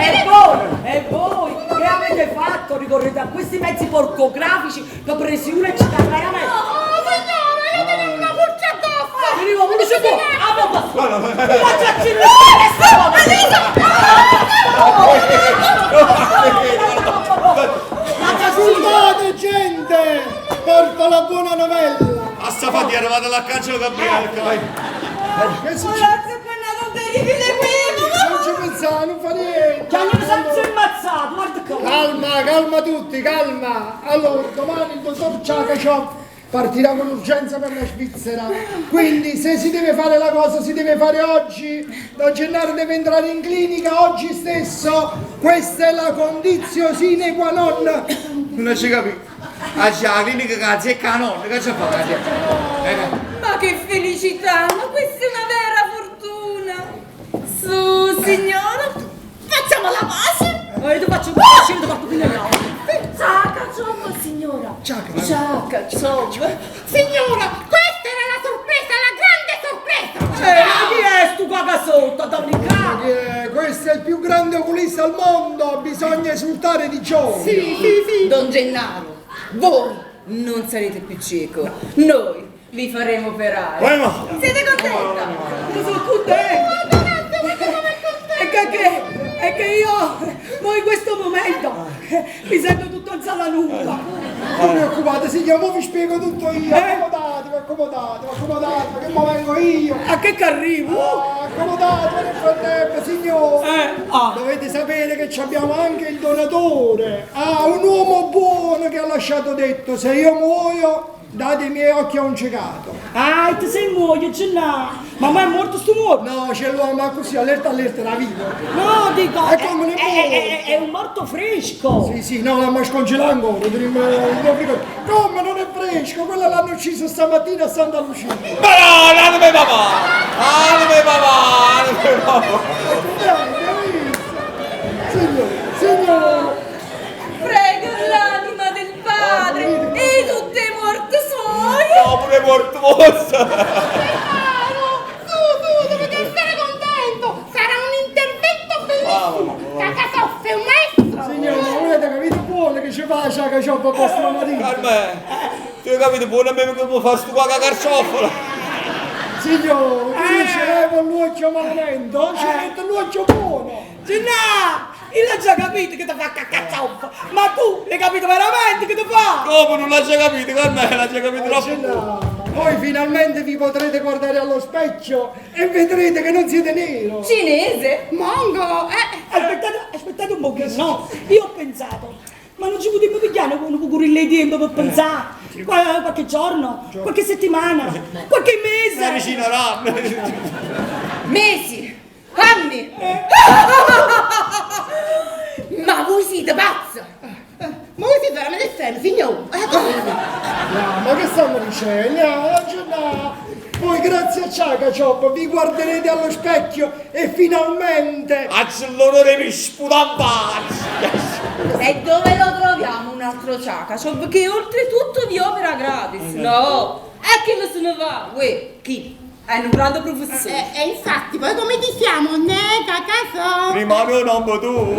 E voi, e voi, che avete fatto? Ricorrete a questi mezzi porcografici che presi uno e ci dà veramente! Oh, signora, io tenevo una pulce addosso! Venivo, non si può! Ah, ma No, no, no. Ma c'è Ascoltate gente! Porto la buona novella! A Safati è arrivato l'arcangelo Gabriele, vai. Che succede? Orazio è nato un terribile equivoco. Non ci pensare, non fa niente! Ci hanno ammazzato, guarda qua! Calma, calma tutti, calma! Allora, domani il dottor Ciacacciò partirà con urgenza per la Svizzera. Quindi se si deve fare la cosa si deve fare oggi. Don Gennaro deve entrare in clinica oggi stesso. Questa è la condizio sine qua non. Non ci capito. Ah, c'è la clinica che azzecca la nonna, che c'è fa? Eh, Ma che felicità, ma questa è una vera fortuna. Su, signora, facciamo la pace. Io ti faccio un bacino, ti porto fino là. Ciacca, ciocco, signora. Ciacca. Ciacca, ciocco. Signora, questa era la sorpresa, la grande sorpresa! Ma chi è sto qua che sotto? Don Riccardo? Questo è il più grande oculista al mondo, bisogna esultare di gioia. Sì, sì, sì. Don Gennaro, voi non sarete più cieco. Noi vi faremo operare. Vai, ma- Siete contenta? Io sono contento! È che, che, è che io, mo in questo momento, mi sento tutto in sala nuda. Non preoccupate, signor, mo vi spiego tutto io. Accomodatevi, accomodatevi, accomodatevi, che mo vengo io. A che c'arrivo? Ah, Accomodatevi nel frattempo, signore. Ah. Dovete sapere che ci abbiamo anche il donatore. Ah, un uomo buono che ha lasciato detto, se io muoio, date i miei occhi a un ciecato. Ah, ti sei muoio, Gennaro. Ma ma è morto sto morto? No, c'è l'uomo così, allerta, allerta, la vita. No, dico, E come ne è, è un morto fresco. Sì, sì, no, l'hanno scongelato ancora, dovremmo- dovremmo- Come non è fresco? Quello l'hanno ucciso stamattina a Santa Lucia. Ma no, non mi papà! Ah, non mi papà! Non mi papà! Grande, morto vostro! Gennaro, su, su, dovete essere contento! Sarà un intervento bellissimo! Cacasoffa è un maestro! Signore, ma voi avete capito buono che ci fa Ciacacioff a vostro marito? Carmen, tu hai capito buono a me come fa sto qua carcioffola? Signore, qui ci levo l'occhio malamente, ci metto l'occhio buono. Gennà, io l'ho già capito che ti fa cacaccioffa, ma tu l'hai capito veramente che ti fa? Come non l'ha già capito, Carmen, l'ha già capito troppo. Gennaro, voi finalmente vi potrete guardare allo specchio e vedrete che non siete nero. Cinese? Mongolo, eh! Aspettate, aspettate un pochino, no? Io ho pensato, ma non ci potremmo pigliare con un pochino di tempo per pensare. Qualche giorno, qualche settimana, qualche mese. Vicino a Mesi? Anni? Ma voi siete pazzi! Ma voi siete veramente estremi, signore! No, ma che stiamo dicendo? No, Gennaro, voi grazie a Ciacacioff vi guarderete allo specchio e finalmente... Faccio l'onore mi sputa in faccia! E dove lo troviamo un altro Ciacaciob che oltretutto vi opera gratis? No! E che lo se ne va? Uè, chi? È un grande professore. E infatti, poi come ti chiamo? Ne, cacasoffa! Rimane un nome tuo!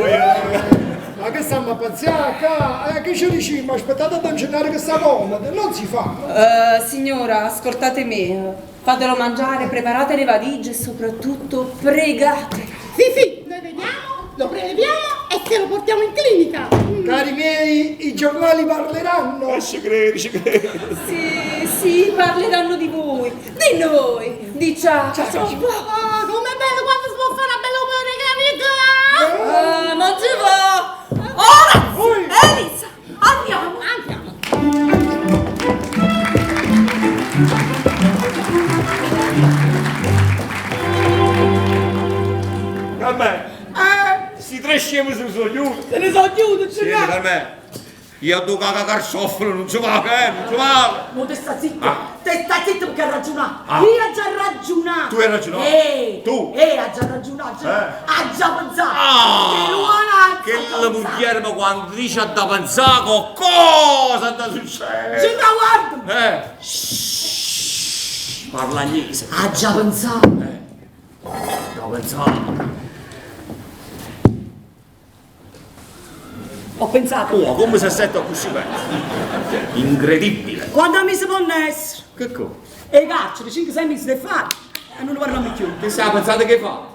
Ma che stiamo a pazziare qua? Che ci diciamo? Aspettate a Don Gennaro che sta comodo, non si fa. Signora, ascoltate me. Fatelo mangiare, preparate le valigie e soprattutto pregate. Sì, sì, noi vediamo, lo preleviamo e se lo portiamo in clinica. Cari miei, i giornali parleranno. Ci credi, ci credi. Sì, sì, parleranno di voi, di noi, di Ciacaciob. Oh, com'è bello quando si può fare una bella opera, Ah, ma ci va! Ora! Elisa, andiamo! Andiamo! Carmen, si tre scemi si sono chiusi. Se ne sono chiusi, Sì, Gennà. Carmen, io tu caga carcioffola non ci va, non ci va. Ma te sta zitto, te sta zitto perché ha ragionato. Ah. Io ho già ragionato. Tu hai ragionato? Tu? Ha già ragionato, ha già pensato. Ah! Che l'uomo Che la moglie ma quando dice da pensare cosa da succedere? Gennà, guarda. Parla agnese. Ha già pensato. Da pensare. Ho pensato. Oh, come si sente così bene? Incredibile. Quando mi si può essere? Che cosa? E carcere, 5-6 mesi da fare. E non ne parliamo più. Che sta pensando che fa?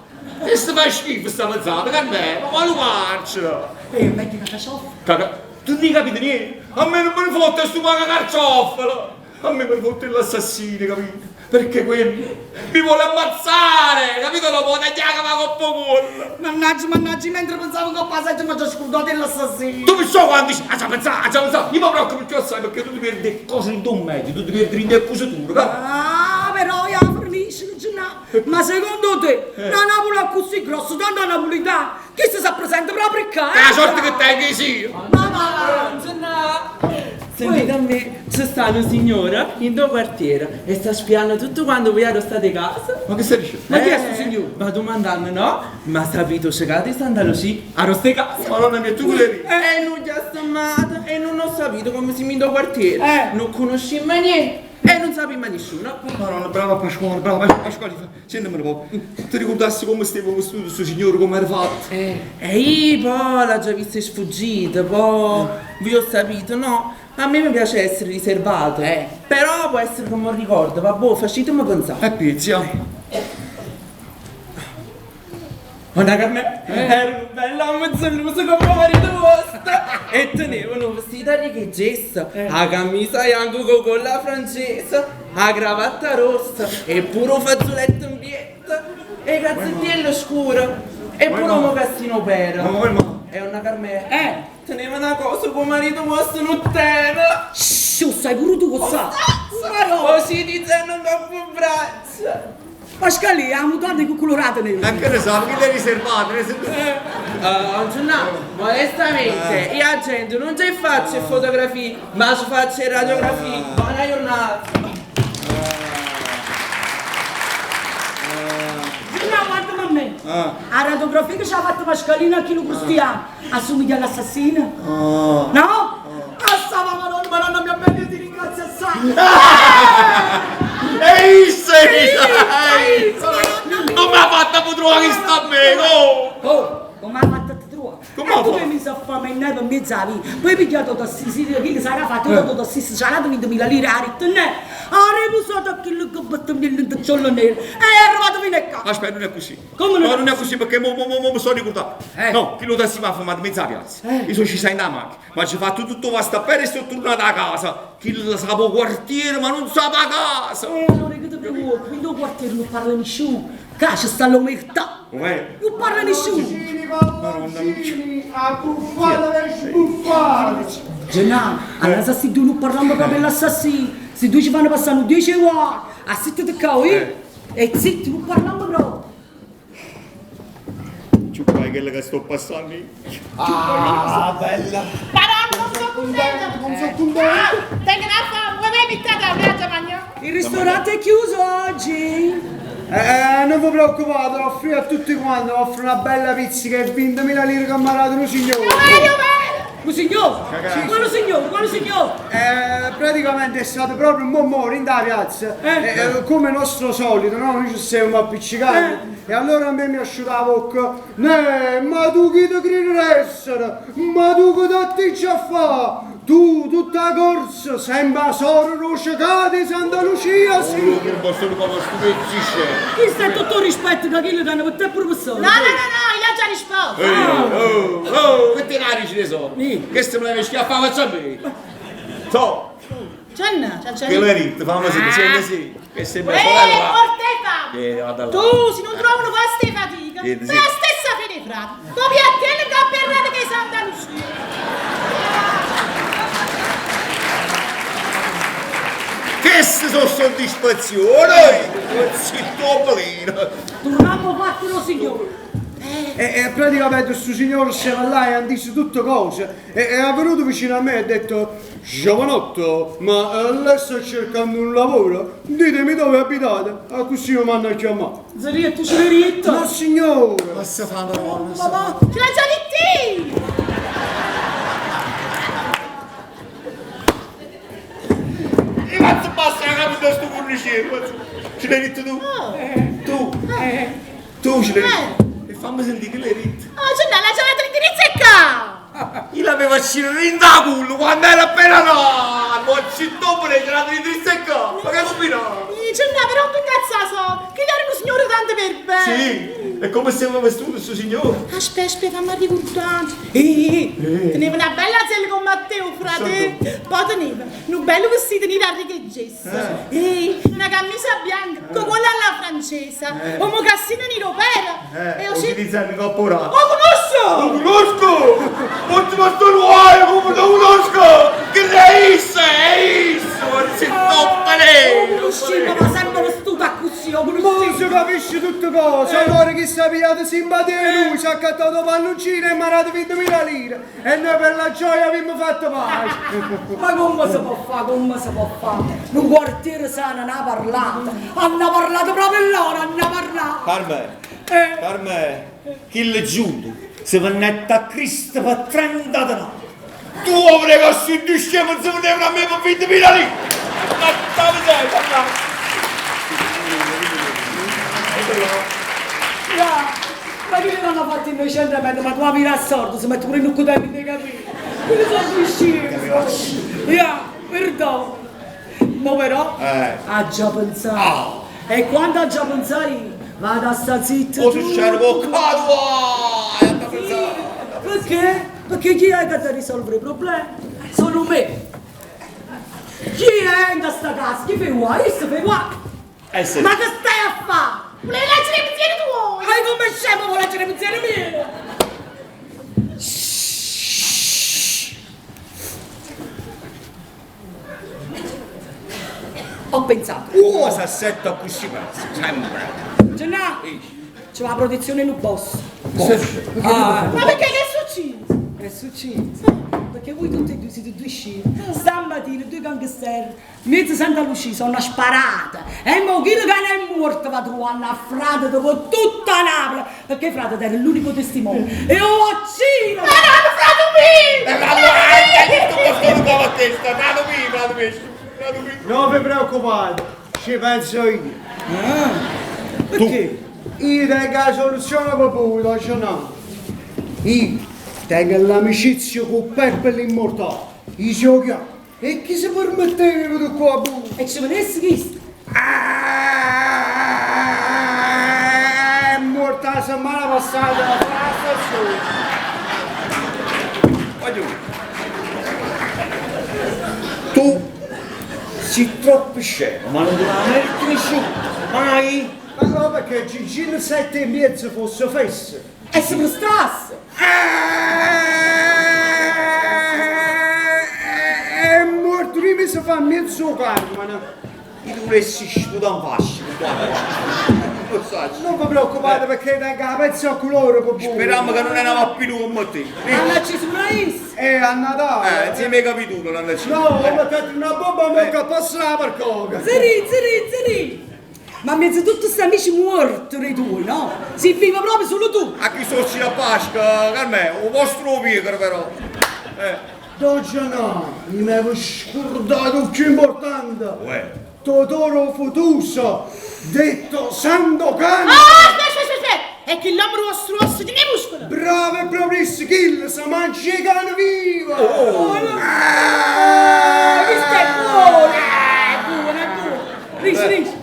Che sta fa schifo sta pensando, Carmen? Ma quale carcere? Metti caccioffa. Caca, tu non hai capito niente? A me non me ne fotte sto caga carcioffolo! A me me ne fotte l'assassino, capito? Perché quello mi vuole ammazzare, capito? Lo può tagliare ma con poco. Mannaggia, mannaggia, mentre pensavo che ho passaggio mi ho già scordato dell'assassino. Tu mi so quando dici, ah, già pensato, ah, già pensato, io mi preoccupo più assai perché tu ti perdi cose in tuo meglio, tu ti perdi in accusatura, capito? Ah, però io fornisce, Gennà. Ma secondo te, la Napoli è così grossa, tanto napolitana, chi si sa presente proprio qua? È la sorte che tengo io. Ma va, Gennà! Sentite a me, c'è sta una signora in tuo quartiere e sta spiando tutto quando voi ero state a casa. Ma che stai dicendo? Ma chi è sto signore? Va domandando, no? Ma sapete che di Santa Lucia ero state a casa. Madonna mia, tu volevi? E non gli ha stammato e non ho sapito come si mi in quartiere. Non conosci mai niente e non sapevi mai nessuno. Madonna, brava Pasquale, brava Pasquale, sentimi un po'. Ti ricordassi come stavo con questo signore, come era fatto? E io poi l'ho già vista sfuggita, poi vi ho sapito, no? A me mi piace essere riservato, Però può essere che non ricordo, vabbè, facetemi pensare. E pizza. Guarda che a me era un bell'uomo zelluso come marito vostro e teneva un vestito a righe gesso, la camicia bianca con colla francese, la cravatta rossa e pure un fazzoletto in pietto e calzettiello scuro e pure un mocassino pero. E una carmela. Teneva una cosa con marito vostro non teneva. Shh, sai pure tu cosa? Così dicendo dopo braccio. Pasquale, la mutanda è colorata nera. Anche ne sa, che l'hai riservato? No, modestamente, io a gente non ci faccio fotografie, ma ci faccio radiografie. Buona giornata. No, guarda a me. La radiografia che ci ha fatto Pasqualino a Chilo Cristiano assomiglia all'assassino. No? Assava Madonna, Madonna mia bella, io ti ringrazio assai. trovare chi sta a me, oh! Oh, come ha fatto a te trovare? Come ha E tu fatto? mi hai messo a fame in neve in mezzo alla via, poi hai pigliato il tassista, chi sarà fatto il tassista, ci ha dato 20.000 lire, ha detto no, ha riposato a quello che batte nel nero e è arrivato fino a qua. Aspetta, non è così. Come non no, è non è così perché mo, mo, mo, mo mi sono ricordato. Eh. No, chi lo tassista mi ha fermato in mezzo alla piazza. Eh. Io sono sceso in macchina, ma ci ho fatto tutto questo appena e sono tornato a casa. Chi lo sa po' quartiere, ma non sa pa casa. E allora che ti preoccupi? In tuo quartiere non parla nessuno, qua ci sta l'omertà, Com'è? non parla nessuno. Palloncini, palloncini, abbuffate per sbuffare. Gennaro, allora se tu non parliamo proprio l'assassino, se tu ci fanno passare 10 euro, assittati qua, eh? E zitto, non parliamo proprio. Ci fai quello che sto passando io. Ah, bella. Madonna, non sono contenta. Non sono contento. Ah, Tengo una fame, vuoi mai mettere la piazza mangiare? Il ristorante è chiuso oggi. Eh, non vi preoccupate, offro a tutti quanti, offro una bella pizzica e 20.000 lire che mi ha dato un signore. Meglio, meglio. Lo signore? Quale signore? Quale signore? Praticamente è stato proprio un buon in da piazza, come nostro solito, no? Noi ci stiamo appiccicando. E allora a me mi è asciutta la bocca. Ne, ma tu chi ti credi essere? Ma tu che ti atteggi a fa? Tu, tutta corsa, sembra solo rosicata di Santa Lucia, sì. Oh, che posso come stupizzisce. Questo è tutto il rispetto che quello danno per te professore. No, no, no, no, io l'ho già risposto. Ehi, oh, oh, che te ne dici tesoro? Che se me la schiaffa faccia a me. So, Gianna, c'è che l'hai detto, fammi sentire, senti sì. Che sembra Ehi, sorella. porta e fame. Che vada là. Tu, se non trovano pasta e fatica, Sì, fai sì. la stessa fine, frate. Tu piattiello che ho che Santa Lucia. Queste sono soddisfazioni! Zitto pelino! Torniamo fatto lo signore. E praticamente questo signore stava là e ha detto tutte cose. E è venuto vicino a me e ha detto: Giovanotto, ma lei sta cercando un lavoro? Ditemi dove abitate, a così mi manda a chiamare. Zaria, tu ce l'hai detto? No signore! Ma se fa una donna. Papà, Ce l'hai già detto! E cazzo basta la capita sto corniciere, ce l'hai detto tu? Tu? Tu ce l'hai detto? E fammi sentire che l'hai detto. Oh, Gianna, l'ha già dato l'indirizzo e qua! Io l'avevo scirinda a culo quando era appena nato! Zitto pure ce l'ha l'indirizzo e qua! Ma che combina? Gianna, però tu cazzo so, che era un signore tanto per bene! Sì, e come siamo vestiti questo signore? Aspetta, aspetta, fammi ricordare. Eh, teneva una bella zella con Matteo, frate. Poi teneva un bello vestito nero a righe gesso. Eh, una camisa bianca con quella alla francese. Un mocassino nero per. E ho scelto... Utilizzando il corporale. Lo conosco! Lo conosco! Non ti posso nuovo, come lo conosco! Che è issa, è issa! Ma si toppa lei! Oh, uscito, ma sempre vestuta così, oh, Non si capisce tutte cose, allora chi si è pigliato simpatia di lui, ci ha accattato palloncino e mi ha dato 20.000 lire e noi per la gioia abbiamo fatto pace. Ma come si può fare, come si può fare? Un quartiere sano ne ha parlato, hanno parlato proprio loro, hanno parlato. Carmen, Carmen, chi l'è giunto? Se vennetta a Cristo per 30 anni. Tu avrei che si scemo, se venivano a me per 20.000 lire! Ma stai parla! Ya, ma che l'hanno fatto innocentemente, ma tu avevi la sorda, si mette pure in un cutello dei capelli. Quelli sono due scemi. Ya, perdono. Ma però, ha già pensato. E quando ha già pensato io, vado a sta zitta. Oh, tu c'era boccato! Perché? Perché chi è che deve risolvere i problemi? Sono me. Chi è in questa casa? Chi fa guai? Io fa guai. Eh sì. Ma che stai a fare? Volevi leggere i pensieri tuoi? Hai come scemo vuoi leggere i pensieri miei? Ho pensato. Oh, s'assetta così pazzo, sempre. Gennaro, c'è la protezione in un boss. Ma perché che è successo? Che è successo? Perché voi tutti e due siete due scemi. Stamattina due gangster, mezzo Santa Lucia, sono sparata. E mo chi che non è morto va a trovare la frate dopo tutta Napoli. Perché frate era l'unico testimone. E ho ucciso! Ma no, frate mio! E allora, tutto questo qua a testa, frate mio, frate mio, frate mio. Non vi preoccupate, ci penso io. Perché? Io tengo 'a soluzione pe voi, don Gennaro. Io tengo l'amicizia cu Peppe l'immortale. Io si 'o chiammo. E chi se permetteva 'e ve tuccà a voi? E ce venesse chisto? È muorto 'a semmana passata fore 'a stazione. Guagliù, tu si troppo scemo, ma non te la metti nisciuno, mai? Ma no, perché Gigino sette e mezzo fosse fesso. E si prestasse! È muorto due mesi fa in mezzo 'o Carmine. Io ti volessi sputare in faccia, guarda. Non saccio. Non vi preoccupate perché tengo la pezza a colore per voi. Speriamo che non è una mappina come te. Hanno acceso una is! A Natale. Insieme ai capitolo l'hanno acceso. No, ho messo una bomba a bocca posso la percoca. Zerì, zerì, zerì! Ma in mezzo a tutti questi amici morti dei tuoi, no? Si vive proprio solo tu! A chi sono a Pasqua, Carmè, o vostro piccolo però. Don Gennaro, mi avevo scordato il più importante. Uè. Totoro Futuso, detto Sandokan. Ah, aspetta, aspetta, aspetta! È che l'uomo rosso rosso tiene i muscoli! Bravo e bravissimo, kill, si mangia i cani vivo. Oh, questo è buono! È buono, è buono! Rici, rici!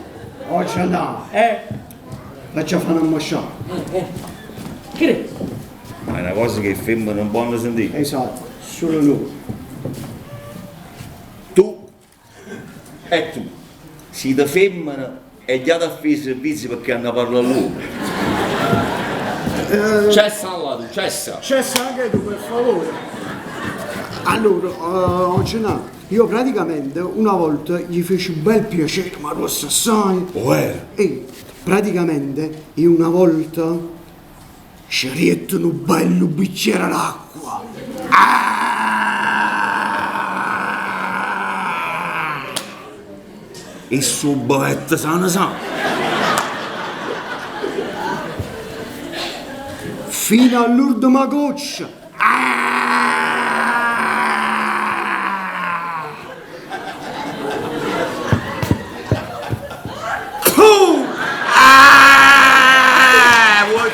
Oggi no. Faccia fare una mosciata. Che è? Ma è una cosa che i femmine non possono sentire. Esatto, solo lui. Tu e tu siete femmine e già da fare servizi perché hanno parlato loro. Cessa là tu, cessa. Cessa anche tu, per favore. Allora, oggi no, io praticamente una volta gli feci un bel piacere, ma rossa assai. Uè. E praticamente io una volta ci rietto un bello bicchiere d'acqua. Ah! E su bavetta sana sana. Fino all'ultima goccia. Ah! Tu! Ah! Vuoi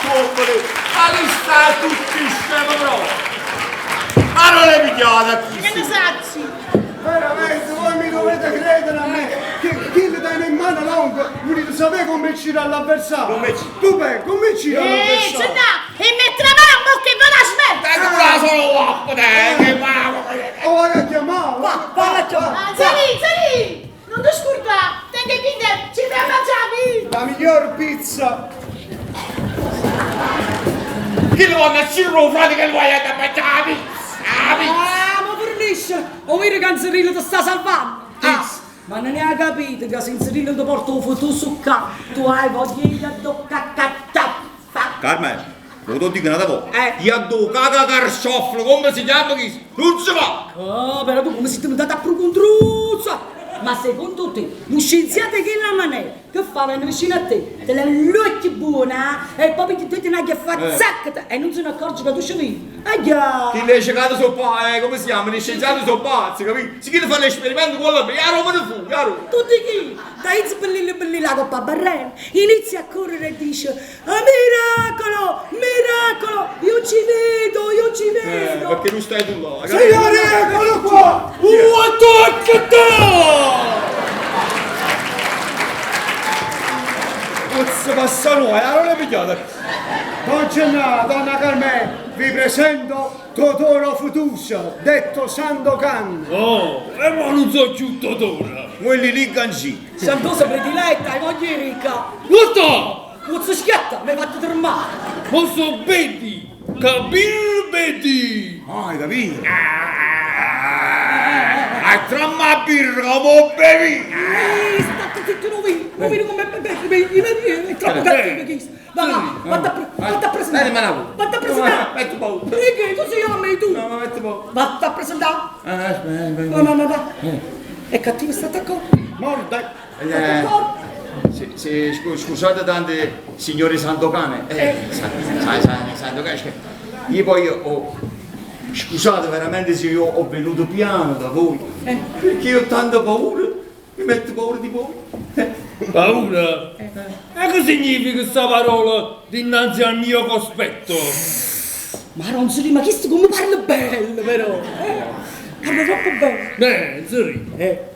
tombole? Ma li sta tutti scemo proprio! Ma non è pigliata qui! Che ne sacci? Veramente, voi mi dovete credere a me che chi le tiene in mano longa volete sapere come gira all'avversario. Come gira? Tu beh, come gira Eh, all'avversario? ce n'ha! E mette la mano in bocca e va la smerda! Dai, tu la sono guappo, te, che bravo! O vado a chiamare? Va, va a chiamare! Ah, Zerì, Zerì! Non ti scordare! Tengo i kinder, ci abbiamo mangiati! La miglior pizza. Chi lo vuole nascere frate che vuoi a mangiare la pizza? La pizza! Ah, ma fornisce! O vero che Anzerillo ti sta salvando? Ah, ma non ne ha capito che se Anzerillo ti porta un fottuto su qua, tu hai voglia di toccare Carmen, lo ti dico una volta. Eh. Io do caca carcioffolo, come si chiama chi? Non si fa! Oh, però tu come sei tenuta a procontruzza? Ma secondo te, lo scienziato che la manè, che fa venire vicino a te, te le occhi buona e poi ti ti ne fa zac e non se ne accorge che tu ci vivi. Aia! Chi le scienziati sono pazzi, come si chiama? Gli scienziati sono pazzi, capito? Si chiede fare l'esperimento con la mia Roma ne fu, chiaro? Tu di chi? Dai zbellilli belli la coppa barrena, inizia a correre e dice "Ah, miracolo, miracolo, io ci vedo, io ci vedo. Perché tu stai tu là, capito? Signori, eccolo qua! Pozzo passare noi, non è pigliata. Don Gennaro, donna Carmen, vi presento Totoro Futuso, detto Sandokan. Oh, e ma non so più Totoro. Quelli lì ganci. Santosa prediletta, hai voglia ricca. Guarda! Puzza schiatta, mi hai fatto tremare. Ma sono belli! Capir belli! Ah, hai capito? A tramma birra, come bevi! State zitto, non vedi, non vedi come è troppo cattivo questo. Va, va, vatti a pre- vatti a presentare. Vatti a presentare. Metti paura. E che tu sei a me tu? No, ma metti paura. Vatti a presentare. Aspetta, No, no, no, no. È cattivo, state accorto. Morda. State accorto. Sì, sì, scusate tante signori Santocane. Santocane. Io poi ho. Scusate veramente se io ho venuto piano da voi. Perché io ho tanta paura. Mi metto paura di voi. Paura? E che significa sta parola dinanzi al mio cospetto? Marò, Nzerì, ma chisto come parla bello però! Eh, parla troppo bello! Beh, Nzerì,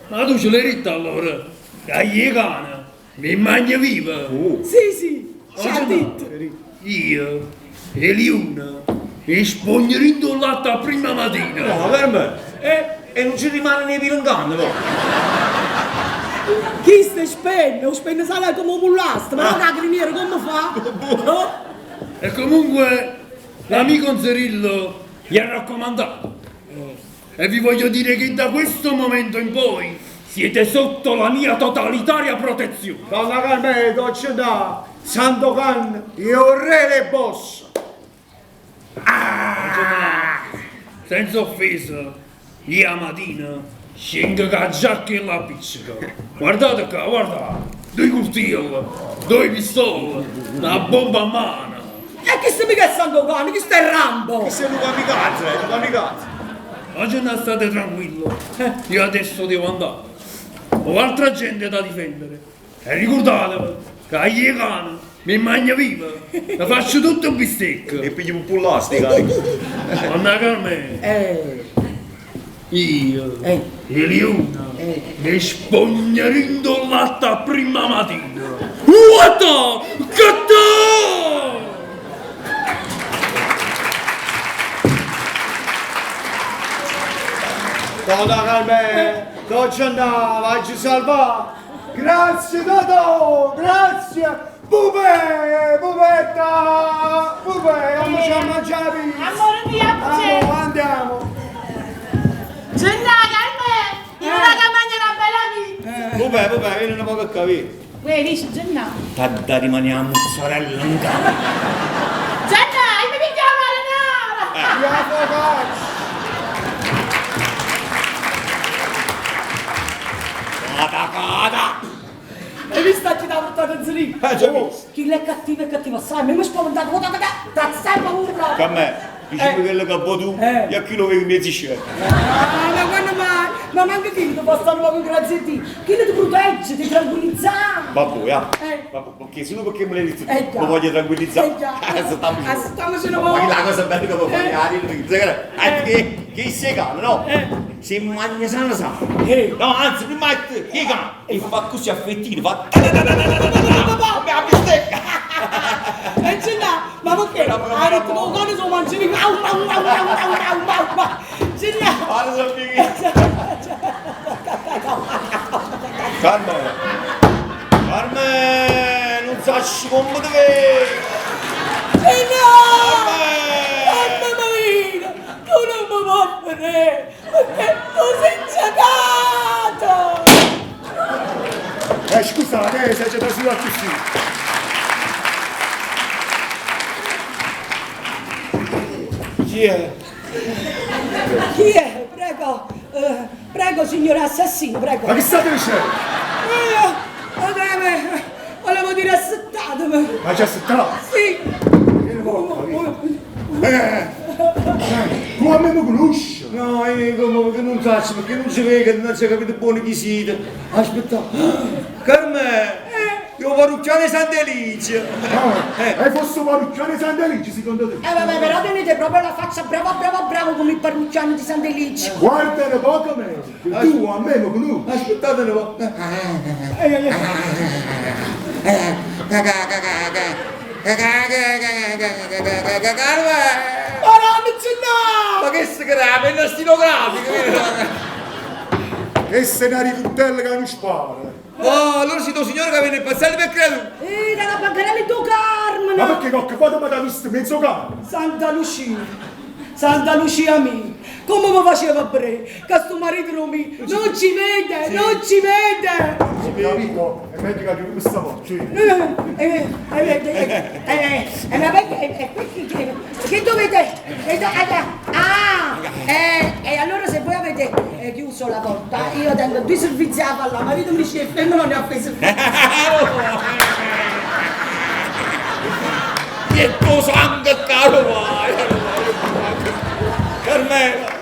ma tu ce l'hai detto allora che 'e cane m' 'e magno vive? Sì, sì, ce l'ha detto! Io, 'e liune, 'e spogno dint' 'o latte a primma matina! No, Carmè, e nun ce rimane 'e pile 'ncanna, po'! Chisto 'e spenne, 'o spenne sale comme 'o mullasto, però cu 'a criniera comme fa? E comunque l'amico Nzerillo gli ha raccomandato. E vi voglio dire che da questo momento in poi siete sotto la mia totalitaria protezione. Donna Carmela, don Gennà, Sandokan, io 'o re d' 'e boss. Ah! Senza offesa, io 'a matina scengo cu 'a giacca 'e l'appicceco. Guardate ccà, guardate, dui curtiell, doi pistole, na bomba a mano. E chisto mica è Sandokan, chisto è Rambo! Chisto è nu kamikaze, è nu kamikaze. Don Gennà state tranquillo, io adesso devo andare. Ho altra gente da difendere. E ricurdateve ca 'e cane m' 'e magno vive, 'e faccio tutte bistecche. E piglia p' pullaste 'e cane. Donna Carmè, io 'e liune m' 'e spogno dint' 'o latte a primma matina. Uata! Cattà! Donna Carmè, don Gennà, v'aggio salvato. Grazie Totò, grazie! Pupè, pupetta, pupè, andiamo a mangiare la pizza. Amore mio, Amore, andiamo. Gennà, Carmè, io vado a mangiare una bella pizza. Pupè, pupè, vieni un poco qua, vieni. Uè, dici Gennà. T'adda rimanere 'a mozzarella 'n campo. Gennà, io mi piglio la marinara. La focaccia. Cata, cata! Hai visto a chi t'ha portato Nzerì? Eh, già visto. Chillo è cattivo e cattivo assai, mi spaventato, t'ha sempre paura. Che a me, dici quello che vuoi tu, e a chi lo vedi mezzo scemo. Ah, ma quando mai? Ma manco chi ti può stare con grazie a Dio. Chi ti protegge, ti tranquillizza. Vabbè, ja. Eh. Vabbè, perché solo perché me l'hai detto tu, Già. mi voglio tranquillizzare. Già. Aspettiamoci. Aspettiamoci un Ma po'. che la cosa bella che può fare, che che se cane, no? Se mangia sana sana. No, anzi, prima che cane, e fa così a fettine, fa come la bistecca. E ce l'ha, ma perché? Ha detto, ma quando sono mangiati, au, au, au, au, au, au, au, au. Ce l'ha. Guarda, sono fighissimo. Carmen, Carmen, non sai come ti vedo. Ce l'ha! Mamma mia, tu non mi puoi fare, perché tu sei cagato! Scusate, se c'è da solo così. Chi è? Chi è? Prego, prego signor assassino, prego. Ma che state dicendo? Io, volevo dire assettatemi. Ma già settato? Sì. Tu a me mi conosci? No, io come che non so, perché non si vede, non si è capito buono chi siete. Aspetta. Carmen, io parrucchiano Sant'Elice. Ah, e fosse parrucchiano Sant'Elice secondo te? Vabbè, però tenete proprio la faccia brava, brava, brava come il parrucchiano di Sant'Elice. Guarda un poco meglio, tu a me mi conosci. Aspettate un po'. Carmen! Ma non ce n'ha! Ma che si crea? Penna stilografica! E se una riduttella che non spara. Oh, allora siete un signore che viene passato per credo! Dalla bancarella tu Carmen! Ma perché qualche volta mi ha visto mezzo cane? Santa Lucia, Santa Lucia mia, come mi faceva bere? Che sto marito mio non ci vede, non ci vede! Ho capito, è meglio che chiudiamo questa volta. Sì. Ma perché, che dovete? Ah, e allora se voi avete chiuso la porta, io tengo due servizi a fare, marito mi dice e non ne ho preso. Che tuo sangue caro vai! Carmela,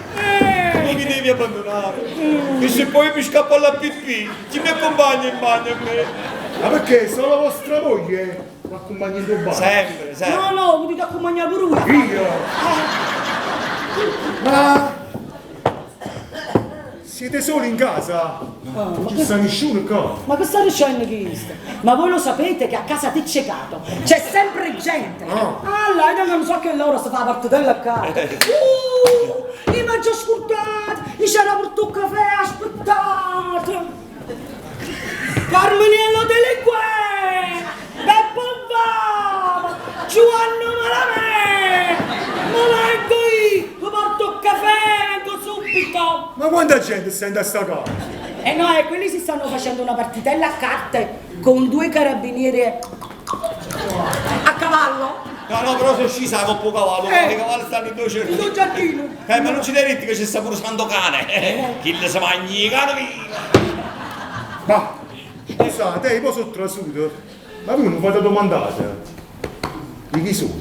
non mi devi abbandonare. E se poi mi scappo alla pipì, chi mi accompagna in bagno a me? Ma perché solo vostra moglie l'accompagna in bar? Sempre, sempre. No, no, potete accompagnare pure voi. Io? Ma siete soli in casa? Non ci sta nessuno qua. Ma che sta dicendo questo? Ma voi lo sapete che a casa di ciecato c'è sempre gente. Ah, là, io non so che loro si fa la partitella a casa. Io mi ho scordato, io c'era portato il caffè, aspettate. Carmeniello delinquente, Peppo Vava, Giovanni Malamè, ma vengo io, vi porto il caffè, vengo subito. Ma quanta gente sta in sta casa? Eh no, e quelli si stanno facendo una partitella a carte con due carabinieri a cavallo. No, no, però sono scesa la coppa cavallo, Eh. i cavalli stanno in due In un giardino. Ma non ci devi dire che c'è sta pure Santo Cane. Chi le si mangia i cani vivi. Ma scusate, io poi sono trasuto. Ma voi non fate domandate? Di chi sono?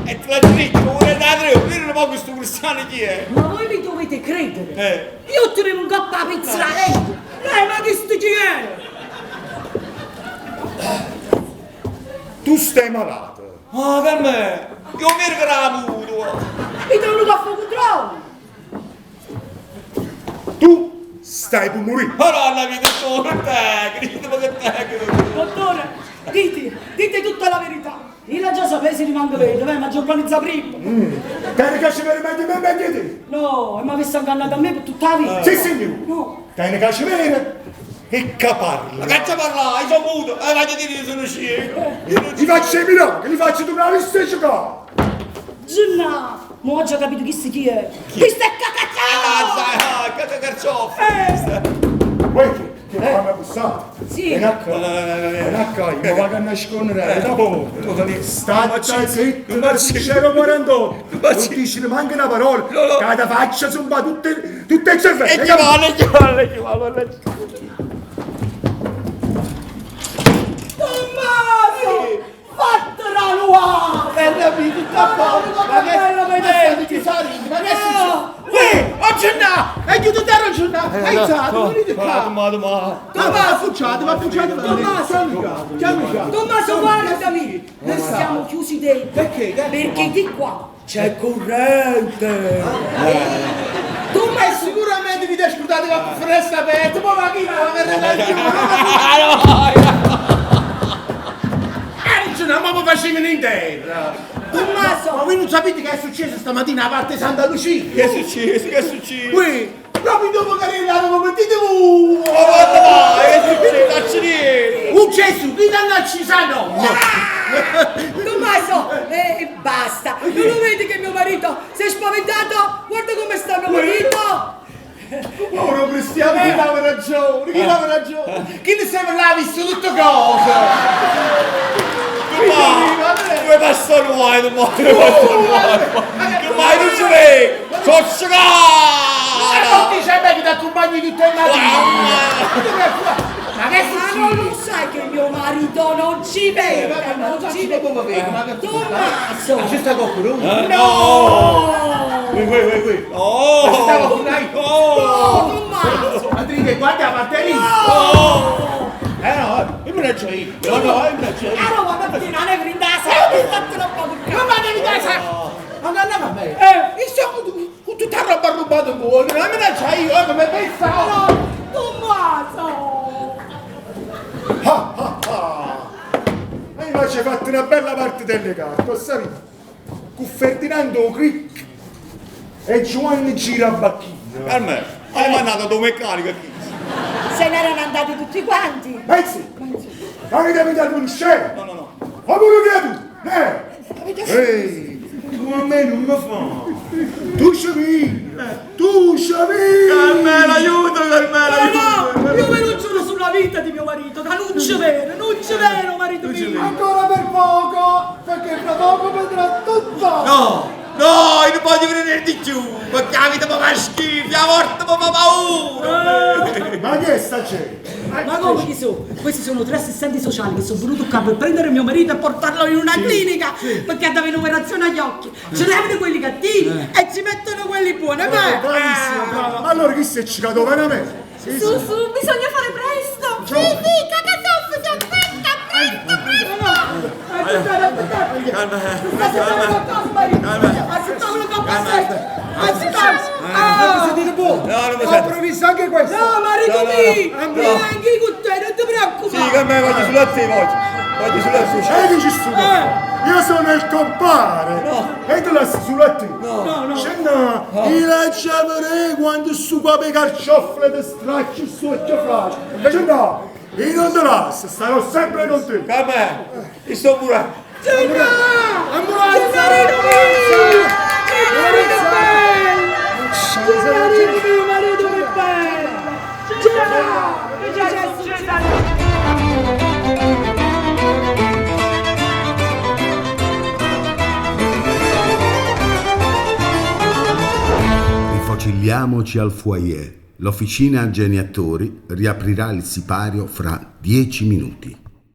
E te la dritto, pure da tre, io non poco questo cristiano chi è? Ma voi mi dovete credere. Eh. Io tenevo un coppa a pizza la lengua. Ma che sti chi è? Tu stai malato. Ah, per me! Io mi ero avuto! Mi danno un caffè controllo. Tu stai per morire. Però la vita è solo tecnico, ma che tecnico! Dottore, dite, dite tutta la verità. Io la già sapevo se rimango vedo, ma già organizza prima. Tieni che ci vede meglio me meglio te. No, e mi avesse ingannato a me per tutta la vita. Sì, signore. No. Tieni che ci vede e che parla. Ma cazzo parla, io sono muto, e voglio dire io sono cieco! Gli faccio i miracoli, li faccio tornare in stesso qua. Ginnà, mo ho già capito chi si chi è. Questo è cacacciò! Ah, cacca carciofo! Guarda che, che fanno bussare. Sì. Vieni a qua, vieni a qua, io mi vado a nascondere, dopo. Stai zitto, c'era 48. Non dici neanche una parola. Che la faccia zumba tutte, tutte le cervelle. E chi vale, chi vale, chi vale, Tommaso! Fatela luare! Bella vita, tutta a Ma che bella vedete? Ma che succede? Uè, oggi no! È chiuso terra oggi no! Hai alzato, venite qua! Ma, Tommaso, appoggiate, ma appoggiate! Tommaso! Chiami Tommaso, guardami! Noi siamo chiusi dentro. Perché? Perché di qua c'è corrente. E Tommaso, sicuramente vi scordate la finestra aperta, ma ma chi va a verrà giù? Ma mi facevano in terra! Tommaso! Ma voi non sapete che è successo stamattina a parte Santa Lucia? Che è successo? Che è successo? Qui, proprio dopo che l'avevo mettito voi! Ma guarda vai, che è successo? Dacci niente! Un Gesù, chi l'hanno accisa no? Tommaso, basta! Non lo vedi che mio marito si è spaventato? Guarda come sta mio marito! Povero Cristiano, chi l'aveva ragione? Chi l'aveva ragione? Chi ne serve l'ha visto tutto cosa? Ma, dove passano mai, ma dove passano mai? Che mai non ci vedi? Sono E non ciecato! dice a me che ti accompagni tutte le mattine! Ma che Ma non lo sai che mio marito non ci vede! vabbè, ma Non ci vede! come vede, ma che- Tommaso! Ma c'è sta qualcuno? No! Qui, qui, qui, qui. Oh! Ma c'è sta qualcuno? Oh! No, Tommaso! Andrige, guarda la parte lì! Oh! Eh no, io me ne c'ho io. No, no, io me ne c'ho io. Allora, guarda, non è brindata! Fatelo un po' Ma ma devi dare Ma non andava bene. Io sto con tutta la roba rubata voi, non me ne c'ho io, come pensavo? Tommaso! Ah, ah, ah. E invece hai fatto una bella parte delle carte, ho sapito. Con Ferdinando Cric e Giovanni Girabacchino. Carmen, hai mandato due meccanico qui. Se ne erano andati tutti quanti! Pensi? Ma avete dato un scemo? No, no, no. Ma pure che tu? Eh? Ehi, tu a me non mi fa. Tu ci vieni, tu ci vieni. Carmela, aiuto, Carmela, No, aiuto! no, io ve lo giuro sulla vita di mio marito, che non c'è vero, non c'è vero, marito mio! Ancora per poco, perché fra poco vedrà tutto. No, no, io non voglio vedere di più, perché la vita mi fa schifo, la morte mi fa paura! Ma che sta gente? Ma come chi sono? Questi sono tre assistenti sociali che sono venuti qua per prendere mio marito e portarlo in una clinica perché ha dato un'operazione agli occhi. Ci levano quelli cattivi e ci mettono quelli buoni, ma Bravissima, brava. Ma allora chi si è ciecato veramente? Su, su, bisogna fare presto. Sì, sì, Cacasov si aspetta, presto, presto! Aspettate, aspettate! Calma, Aspettate! Ah, sentite buono? No, non mi Ho sento. previsto anche questo. No, marito No, no, mio! no. Vieni anche con te, non ti preoccupare! Sì, che me voglio sulla te, voglio. Voglio sulla te. E dici stu Io sono il compare! E tu lasci sulla te! No. No, no. Scena, io lasciaverei quando su qua per carcioffle ti stracci su occhio fragile. Invece no, io non te lascio, starò sempre con te. Calma, io sto pure. Gennaro! Ambulanza! Gennarino mio! Gennarino bello! Gennarino mio, marito mio bello! Gennaro! Che c'è successo? Rifocilliamoci al foyer. L'officina Geniatori riaprirà il sipario fra 10 minuti.